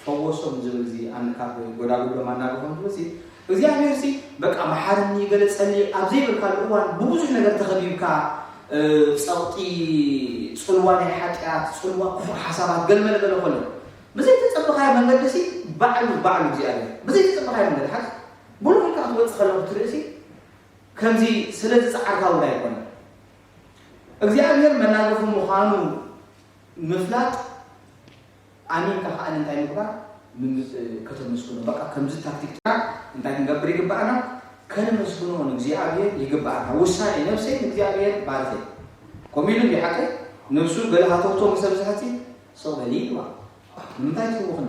ፈወሶም ዝብል እዚ ኣን-፣ ካብ ጎዳጉዶም ኣናገፎም ዝብል እዚ እግዚኣብሔር እዚ በቃ መሓርኒ ገለጸሊ ኣብ ዘይበልካሉ እዋን ብብዙሕ ነገር ተኸቢብካ፣ እ፣ ጸቕጢ፣ ጽልዋ ናይ ሓጢኣት፣ ጽልዋ ክፉእ ሓሳባት ገልመለ ገለ ኮሎ ብዘይተጸበኻዮ መንገዲ ሲ ባዕሉ፣ ባዕሉ እግዚኣብሔር ብዘይተጸበኻዮ መንገዲ ሓቂ ብሉዕ ኢልካ ክትወጽእ ከለኹ ትርኢ ሲ ከምዚ ስለ ዝጸዓርካ እውን ኣይኮነን። እግዚኣብሔር መናገፊ ምዃኑ ምፍላጥ ኣሚንካ ከኣ እንታይ ምግባር? ምን ከተመስግኖ በቃ ከምዚ ታክቲክ ጥራሕ እንታይ ክንገብር ይግባኣና? ከነመስግኖ ንእግዚኣብሔር ይግባኣና። ውሳኔ ነፍሰይ ንእግዚኣብሔር ባርኸ። ከምኡ ኢሉ እንዲሓቀ ነብሱ ገለ ሃተውቶ ምስ ኣብዝሐቲ ሰው በሊ ይግባ። ንምንታይ ትህውኽኒ?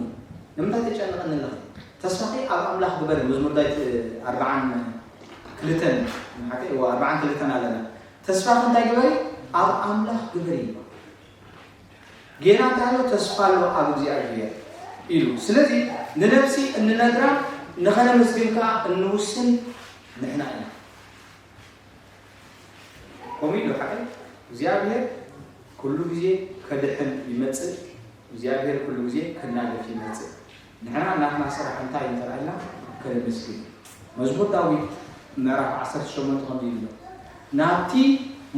ንምንታይ ተጨንቐኒ ኣለኺ? ተስፋኺ ኣብ ኣምላኽ ግበሪ። መዝሙር ዳዊት ኣርባዓን ክልተን ሓቂ እዎ ኣርባዓን ክልተን ኣለና። ተስፋኺ እንታይ ግበሪ? ኣብ ኣምላኽ ግበሪ ይግባ። ጌና እንታይ ኣሎ? ተስፋ ኣሎ ኣብ እግዚኣብሔር ኢሉ። ስለዚ ንነፍሲ እንነግራ ንኸነመስግን ከኣ እንውስን ንሕና ኢና። ከምኡ ኢሉ ሓቂ እግዚኣብሔር ኩሉ ግዜ ከድሕን ይመጽእ። እግዚኣብሔር ኩሉ ግዜ ከናገፍ ይመጽእ። ንሕና ናትና ስራሕ እንታይ እንተራእና ከነመስግን። መዝሙር ዳዊት ምዕራፍ ዓሰርተ ሸሞንተ ከምዚ ይብሎ፣ ናብቲ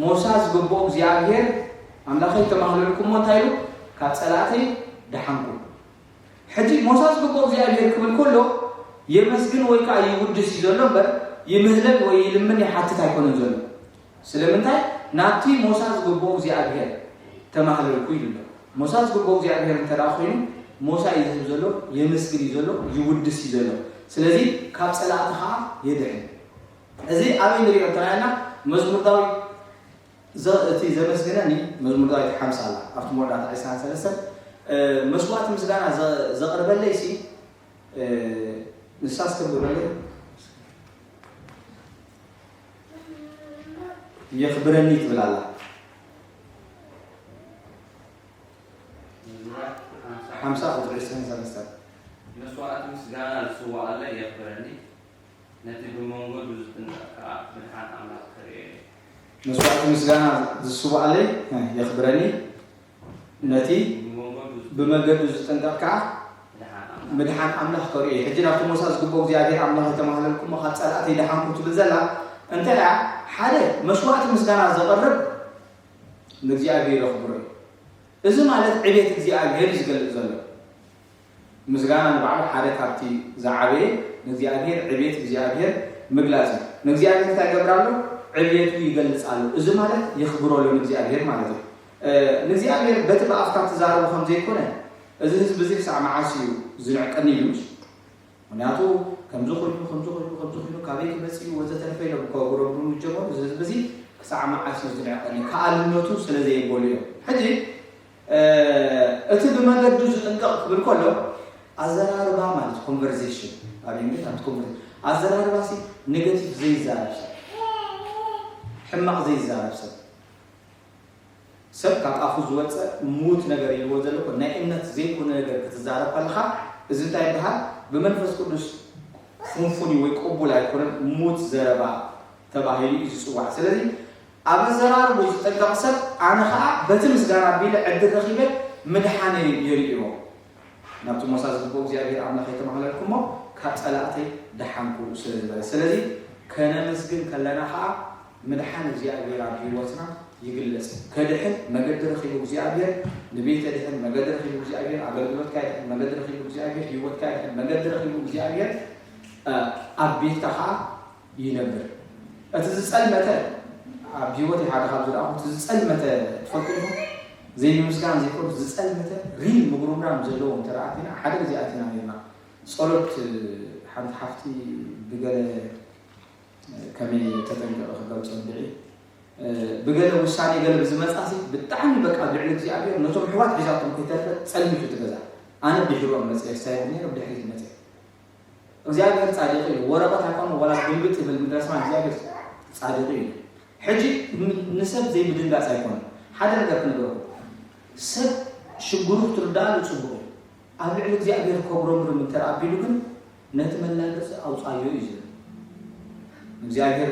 ሞሳ ዝግብኦ እግዚኣብሔር ኣምላኸይ ተማህለልኩሞ እንታይ ኢሉ? ካብ ጸላእተይ ደሓንኩ። ሕጂ ሞሳ ዝግብኦ እግዚኣብሔር ክብል ከሎ የመስግን ወይ ከዓ ይውድስ እዩ ዘሎ እምበር ይምህለል ወይ ይልምን ይሓትት ኣይኮነን ዘሎ። ስለምንታይ? ናብቲ ሞሳ ዝግብኦ እግዚኣብሔር ተማህለልኩ ኢሉ ኣሎ። ሞሳ ዝግብኦ እግዚኣብሔር እንተ ደኣ ኮይኑ ሞሳ እዩ ዝህብ ዘሎ፣ የመስግን እዩ ዘሎ፣ ይውድስ እዩ ዘሎ። ስለዚ ካብ ጸላእቲ ከዓ የድሕን። እዚ ኣበይ ንሪኦ እንተናይና መዝሙር ዳዊት ዘ- እቲ ዘመስግነኒ መዝሙር ዳዊት ሓምሳ ኣላ ኣብቲ መወዳእታ ዕስራን ሰለስተን መስዋዕቲ ምስጋና ዘ- ዘቕርበለይ ሲ ንሳ ስከብረለይ የኽብረኒ ትብል ኣላ። ሓምሳ ቁፅሪ ዕስራን ሰለስተን መስዋዕቲ ምስጋና ዝስዋኣለይ የኽብረኒ፣ ነቲ ብመንገዱ ዝጥንቀቕ ከኣ ምድሓን ኣምላኽ ከርእዮ እዩ። መስዋዕቲ ምስጋና ዝስዋኣለይ የኽብረኒ፣ ነቲ ብመንገዱ ዝጥንቀቕ ከኣ ምድሓን ኣምላኽ ከርእዮ እዩ። ሕጂ ናብቲ ሞሳ ዝግብኦ እግዚኣብሔር ኣምላኽ የተማህለልኩሞ ካብ ጸላእተይ ደሓንኩ ትብል ዘላ እንታይ እያ? ሓደ መስዋዕቲ ምስጋና ዘቕርብ ንእግዚኣብሔር የኽብሮ እዩ። እዚ ማለት ዕቤት እግዚኣብሔር እዩ ዝገልጽ ዘሎ። ምስጋና ንባዕሉ ሓደ ካብቲ ዝዓበየ ንእግዚኣብሔር ዕቤት እግዚኣብሔር ምግላጽ እዩ። ንእግዚኣብሔር እንታይ ይገብር ኣሎ? ዕቤቱ ይገልጽ ኣሎ። እዚ ማለት የኽብሮ ኣሎ ንእግዚኣብሔር ማለት እዩ። ንእግዚኣብሔር በቲ ብኣፍካ ትዛረቦ ከም ዘይኮነ እዚ ህዝቢ እዚ ክሳዕ መዓስ እዩ ዝንዕቀኒ ኢሉ ምሽ ምክንያቱ ከምዚ ኮይኑ ከምዚ ኮይኑ ከምዚ ኮይኑ ካበይ ክመፅእ እዩ ወዘተረፈ ኢሎም ከጉረምርሙ ዝጀመሩ እዚ ህዝቢ እዚ ክሳዕ መዓስ እዩ ዝንዕቀኒ ከኣልነቱ ስለ ዘየበሉ እዮም። ሕጂ እቲ ብመንገዱ ዝጥንቀቕ ክብል ከሎ ኣዘራርባ ማለት ኮንቨርሴሽን ኣብ እንግሊዝ ኣብቲ ኮንቨርሴሽን ኣዘራርባ ሲ ኔጋቲቭ ዘይዛረብ ሰብ ሕማቕ ዘይዛረብ ሰብ ሰብ ካብ ኣፉ ዝወፀ ምዉት ነገር ኢልዎ ዘሎ ናይ እምነት ዘይኮነ ነገር ክትዛረብ ከለኻ እዚ እንታይ ይበሃል? ብመንፈስ ቅዱስ ፍንፉን ወይ ቅቡል ኣይኮነን፣ ምዉት ዘረባ ተባሂሉ እዩ ዝፅዋዕ። ስለዚ ኣብ ኣዘራርቡ ዝጠንቀቕ ሰብ ኣነ ከዓ በቲ ምስጋና ኣቢለ ዕድል ረኺበ ምድሓነይ የርእዮ። ናብቲ ሞሳ ዝግብኦ እግዚኣብሔር ኣምላኽ ኣይተማህለልኩሞ ካብ ጸላእተይ ደሓንኩ ስለ ዝበለ። ስለዚ ከነመስግን ከለና ኸዓ ምድሓን እግዚኣብሔር ኣብ ህይወትና ይግለጽ። ከድሕን መገዲ ረኺቡ እግዚኣብሔር፣ ንቤት የድሕን መገዲ ረኺቡ እግዚኣብሔር፣ ኣገልግሎትካ የድሕን መገዲ ረኺቡ እግዚኣብሔር፣ ህይወትካ የድሕን መገዲ ረኺቡ እግዚኣብሔር ኣብ ቤትካ ኸዓ ይነብር። እቲ ዝጸልመተ ኣብ ህይወት ሓደ ካብ ዝረኣኹ እቲ ዝጸልመተ ትፈልጡ ኢኹም ዘይምምስጋን ዘይኮኑ ዝጸልመተ ሪል ምጉርምራም ዘለዎ እንተረኣቲና ሓደ ግዜ ኣቲና ነርና ጸሎት ሓንቲ ሓፍቲ ብገለ ከመይ ተጠንቀቐ ክገልጾ እንድዒ ብገለ ውሳኔ ገለ ብዝመጻሲ ብጣዕሚ በቃ ልዕሊ እግዚኣብሔር ነቶም ኣሕዋት ሒዛቶም ከይተርፈ ጸልሚቱ ትገዛ ኣነ ድሕሮም መጽየ ክሳይ ነይረ ብድሕሪት መጽየ እግዚኣብሔር ጻድቕ እዩ። ወረቐት ኣይኮነ ወላ ግልብጥ ይብል ምድረስማ እግዚኣብሔር ጻድቕ እዩ። ሕጂ ንሰብ ዘይምድንጋጽ ኣይኮነ ሓደ ነገር ክንገርኩ ሰብ ሽግሩ ክትርዳእሉ ጽቡቕ እዩ። ኣብ ልዕሊ እግዚኣብሔር ከጉረምርም እንተ ኣቢሉ ግን ነቲ መላገጺ ኣውጻዮ እዩ ዝብል። እግዚኣብሔር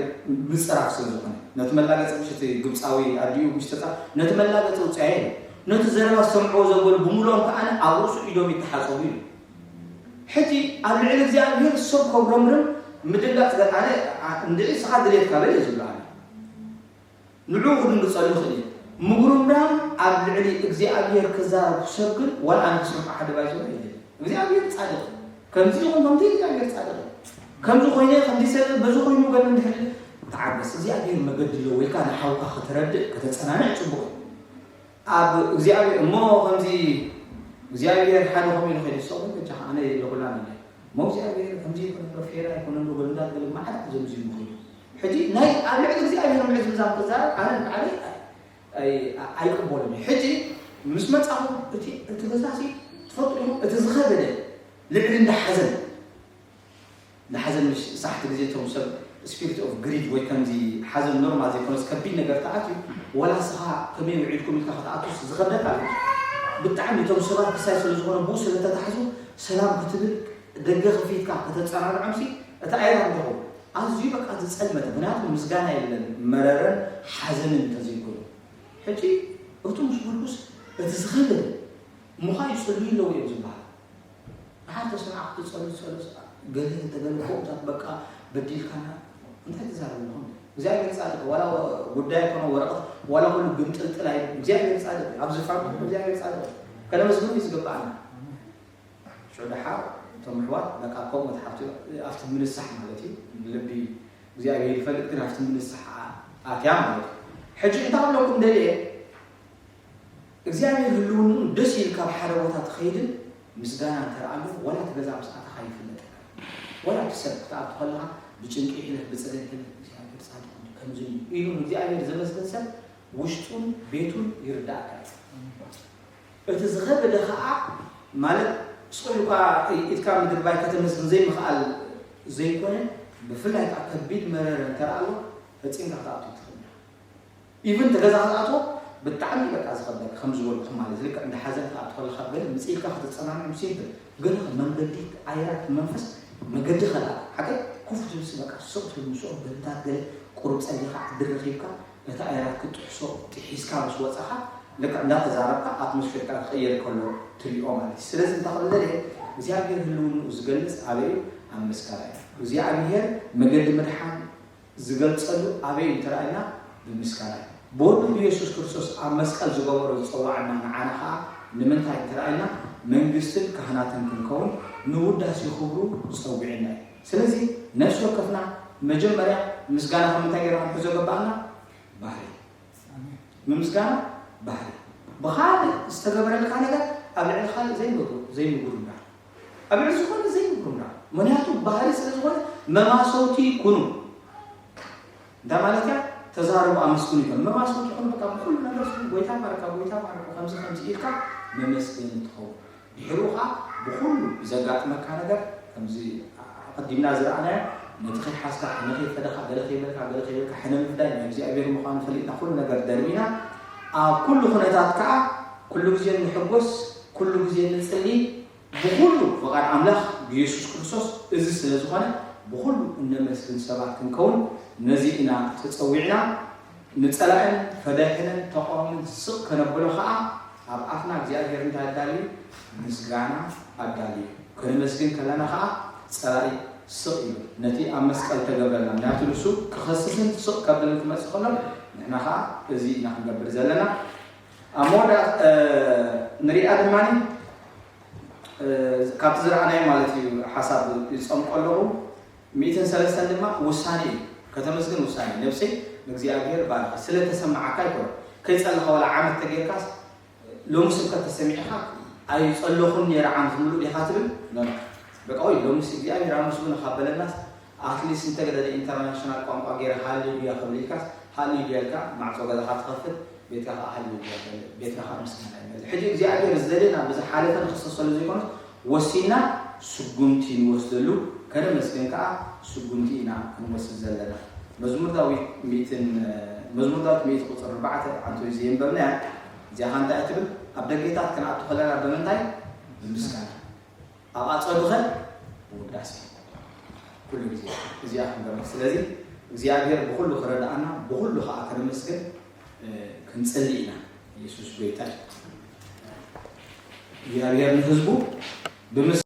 ምጽራፍ ስለ ዝኾነ ነቲ መላገጺ ምሽ እቲ ግብጻዊ ኣዲኡ ምሽ ተጻ ነቲ መላገጺ ውጻዮ እዩ። ነቲ ዘረባ ዝሰምዕዎ ዘበሉ ብምሎም ከኣ ኣብ ርእሱ ኢዶም ይተሓጸቡ እዩ። ሕጂ ኣብ ልዕሊ እግዚኣብሔር ሰብ ከጉረምርም ምድንጋጽ ገጣነ እንድዒ ስኻ ድሌትካ በል እየ ዝብሎ ኣነ። ንዕኡ ክድንግጸሉ ይኽእል እዩ። ምጉርምራም ኣብ ልዕሊ እግዚኣብሔር ክዛረብ ሰብ ግን ዋላ ኣነ ክሰምዖ ሓደ ባይዘ የለን። እግዚኣብሔር ጻድቕ እዩ። ከምዚ ይኹን ከምዚ እግዚኣብሔር ጻድቕ እዩ። ከምዚ ኮይነ ከምዚ ሰብ በዚ ኮይኑ ገለ እንድሕር ኢሉ ተዓገስ። እግዚኣብሔር መገዲ ኣለዎ ኢልካ ንሓውካ ከተረድእ ከተጸናንዕ ጽቡቕ እዩ። ኣብ እግዚኣብሔር እሞ ከምዚ እግዚኣብሔር ሓደ ከምኡ ኢሉ ከይዱ፣ ሰው በጃኻ ኣነ የለኹላን ኢለ። እሞ እግዚኣብሔር ከምዚ ይኮነ ዶ፣ ፌራ ይኮነ ዶ፣ ገለ እንዳትገለ መዓት ዘምዝዩ ምኽዱ። ሕጂ ናይ ኣብ ልዕሊ እግዚኣብሔር ምዕዝምዛም ክዛረብ ኣነ ንባዕለይ ኣይ-፣ ኣይቅበሉን እዩ። ሕጂ ምስ መጻኹ እቲ፣ እቲ ገዛሲ ትፈልጡ ኢኹም፣ እቲ ዝኸበደ ልዕሊ እንዳ ሓዘን፣ እንዳ ሓዘን ምስ ሳሕቲ ግዜ እቶም ሰብ ስፒሪት ኦፍ ግሪድ ወይ ከምዚ ሓዘን ኖርማል ዘይኮነስ ከቢድ ነገር ተኣትዩ፣ ወላ ስኻ ከመይ ውዒልኩም ኢልካ ክትኣቱስ ዝኸብደካ ኣሎ። ብጣዕሚ እቶም ሰባት ክሳይ ስለ ዝኾነ ብኡ ስለ ተታሕዙ ሰላም ክትብል ደገ ከፊትካ ከተጸናንዖምሲ እቲ ኣይራት እንተኹም ኣዝዩ በቃ ዝጸልመተ፣ ምክንያቱ ምስጋና የለን መረረን ሓዘንን እንተዘይኮይኑ። ሕጂ እቱ ምስ ወዱስ እቲ ዝኸበደ ምዃ ይጽልዩ ኣለዉ እዮም ዝበሃል። ንሓንቲ ሰብዓ ክትጸሉ ዝጸሉ ገለ ተገለ ከምኡታት በቃ በዲልካና እንታይ ትዛረብ ኣለኹም? እግዚኣብሔር ጻድቅ ዋላ ጉዳይ ኮነ ወረቐት ዋላ ኩሉ ግምጥልጥል ኣይ እግዚኣብሔር ጻድቅ እዩ። ኣብ ዝፋን ኩሉ እግዚኣብሔር ጻድቅ እዩ። ከነመስግኑ እዩ ዝግባኣና። ሽዑ ደሓር እቶም ኣሕዋት በቃ ከምኡ ትሓቱ ኣብቲ ምንሳሕ ማለት እዩ። ልቢ እግዚኣብሔር ይፈልጥ ግን ኣብቲ ምንሳሕ ኣትያ ማለት እዩ። ሕጂ እንታይ ክብለኩም ደልየ እግዚኣብሔር ህልውንኡ ደስ ኢልካ ኣብ ሓደ ቦታ ትኸይድን ምስጋና እንተረኣሉ ዋላ እቲ ገዛ ምስ ኣተኻ ይፍለጠካ። ዋላ እቲ ሰብ ክትኣቱ ከለኻ ብጭንቂ ይሕለፍ ብፀገም ይሕለፍ እግዚኣብሔር ፃድቕ እዩ ከምዚ እዩ ኢሉ ንእግዚኣብሔር ዘመስግን ሰብ ውሽጡን ቤቱን ይርዳእካ እዩ። እቲ ዝኸበደ ከዓ ማለት ስቕ ኢልኳ ኢድካ ምድርባይ ከተመስግን ዘይምኽኣል ዘይኮነ ብፍላይ ከዓ ከቢድ መረረ እንተረኣሎ ፈፂምካ ክትኣቱ ትኽእል ኢኻ። ኢቭን ተገዛ ክትኣትዎ ብጣዕሚ በቃ ዝኸብደካ ከም ዝበልኩ ማለት ልክዕ እንደ ሓዘን ክትኣትዎ ከለካ ገለ ምፅኢልካ ክትፀናንዑ ሲምፕል ገለ መንገዲ ኣየራት መንፈስ መገዲ ከላ ሓቀይ ኮፍ ትብልሲ በቃ ስቕ ትብል ምስኦም ገለታት ገለ ቁሩብ ፀሊኻ ዕድል ረኺብካ ነቲ ኣየራት ክትጥሕሶ ጥሒስካ ምስ ወፃኻ ልክዕ እንዳተዛረብካ ኣትሞስፌርካ ክቕየር ከሎ ትሪኦ ማለት እዩ። ስለዚ እንታይ ክብል ደልየ እግዚኣብሔር ህልውንኡ ዝገልፅ ኣበይ እዩ? ኣብ ምስጋና እዩ። እግዚኣብሔር መገዲ ምድሓን ዝገልጸሉ ኣበይ እንተረኣይና ብምስጋና እዩ። ብወዱ ብየሱስ ክርስቶስ ኣብ መስቀል ዝገበሮ ዝጸዋዕና ንዓና ኸኣ ንምንታይ እንተረኣይና መንግስትን ካህናትን ክንከውን ንውዳሴ ክብሩ ጸዊዕና እዩ። ስለዚ ነፍሲ ወከፍና መጀመርያ ምስጋና ከም እንታይ ገይርና ክንሕዞ ገባእና? ባህሪ። ምምስጋና ባህሪ። ብኻልእ ዝተገበረልካ ነገር ኣብ ልዕሊ ካልእ ዘይምጉ-፣ ዘይምጉርምራር። ኣብ ልዕሊ ዝኾነ ዘይምጉርምራር። ምኽንያቱ ባህሪ ስለ ዝኾነ መማሰውቲ ኩኑ። እንታይ ማለት እያ? ተዛረቡ ኣመስግኑ ይኮን። መማሰውቲ ኩኑ በቃ ብኩሉ ነገር ስለ ጎይታ ባርካ፣ ጎይታ ባርካ፣ ከምዚ ከምዚ ኢልካ መመስገኒ ትኸውን። ድሕሩ ኸዓ ብኹሉ ብዘጋጥመካ ነገር ከምዚ ኣቐዲምና ዝረኣናዮ ነቲ ከይሓዝካ ሕነ ከይፈደኻ ገለ ከይበልካ ገለ ከይበልካ ሕነ ምፍዳይ ናይ እግዚኣብሔር ምዃኑ ፈሊጥና ኩሉ ነገር ደርቢና ኣብ ኩሉ ኩነታት ከዓ ኩሉ ግዜ ንሕጎስ ኩሉ ግዜ ንጽሊ ብኹሉ ፍቓድ ኣምላኽ ብየሱስ ክርስቶስ እዚ ስለ ዝኾነ ብኹሉ እነመስግን ሰባት ክንከውን ነዚ ኢና ተጸዊዕና። ንጸላእን ፈዳይሕንን ተቓዋምን ስቕ ከነብሎ ኸኣ፣ ኣብ ኣፍና እግዚኣብሔር እንታይ ኣዳልዩ? ምስጋና ኣዳልዩ። ከነመስግን ከለና ኸኣ፣ ጸላኢ ስቕ ይብል። ነቲ ኣብ መስቀል ተገብረልና፣ ምኽንያቱ ንሱ ክኸስስን ስቕ ከብልን ክመጽእ ከሎ፣ ንሕና ኸኣ እዚ ኢና ክንገብር ዘለና። ኣብ መወዳእ-፣ እ፣ ንሪኣ ድማ፣ እ፣ ካብቲ ዝረኣናዮ ማለት እዩ፣ ሓሳብ ይጸምቆ ኣለኹ። ሚእትን ሰለስተን ድማ ውሳኔ እዩ። ከተመስግን ውሳኔ። ነፍሰይ ንእግዚኣብሔር ባርኺ። ስለ ተሰማዓካ ኣይኮነን። ከይጸለኻ ዋላ ዓመት ተጌርካስ፣ ሎሚ ስብከት ተሰሚዕኻ፣ ኣይጸለኹን ነይረ ዓመት ሙሉእ ዲኻ ትብል? ኖ፣ ኖ። በቃ ወይ፣ ሎምስ እግዚኣብሔር ኣመስግኑ ካብ በለናስ፣ ኣትሊስት እንተገለ ኢንተርናሽናል ቋንቋ ገይረ ሃሌሉያ ክብል ኢልካስ፣ ሃሌሉያ ኢልካ ማዕጾ ገዛኻ ትኸፍት፣ ቤትካ ኸዓ ሃሌሉያ ትብል። ቤትካ ኸዓ ምስጋና ይመልእ። ሕጂ እግዚኣብሔር ዝደልየና ብዝሓለፈ ንኽሰሰሉ ዘይኮነስ፣ ወሲና ስጉምቲ ንወስደሉ፣ ከነመስግን ከኣ ስጉምቲ ኢና ክንወስድ ዘለና። መዝሙር ዳዊት ሚእትን፣ መዝሙር ዳዊት ሚእቲ ቁጽሪ ኣርባዕተ ኣንቶይ ዘየንበብናያ፣ እዚኣ ኸኣ እንታይ እያ ትብል? ኣብ ደገታት ክንኣቱ ከለና ብምንታይ? ብምስጋና። ኣብ ኣጸዱ ኸ? ብውዳሴ። ኩሉ ግዜ እዚኣ ክንገብር። ስለዚ እግዚኣብሔር ብኹሉ ክረድኣና፣ ብኹሉ ኸኣ ከነመስግን፣ እ፣ ክንጽሊ ኢና። የሱስ ጎይታ እዩ። እግዚኣብሔር ንህዝቡ ብምስ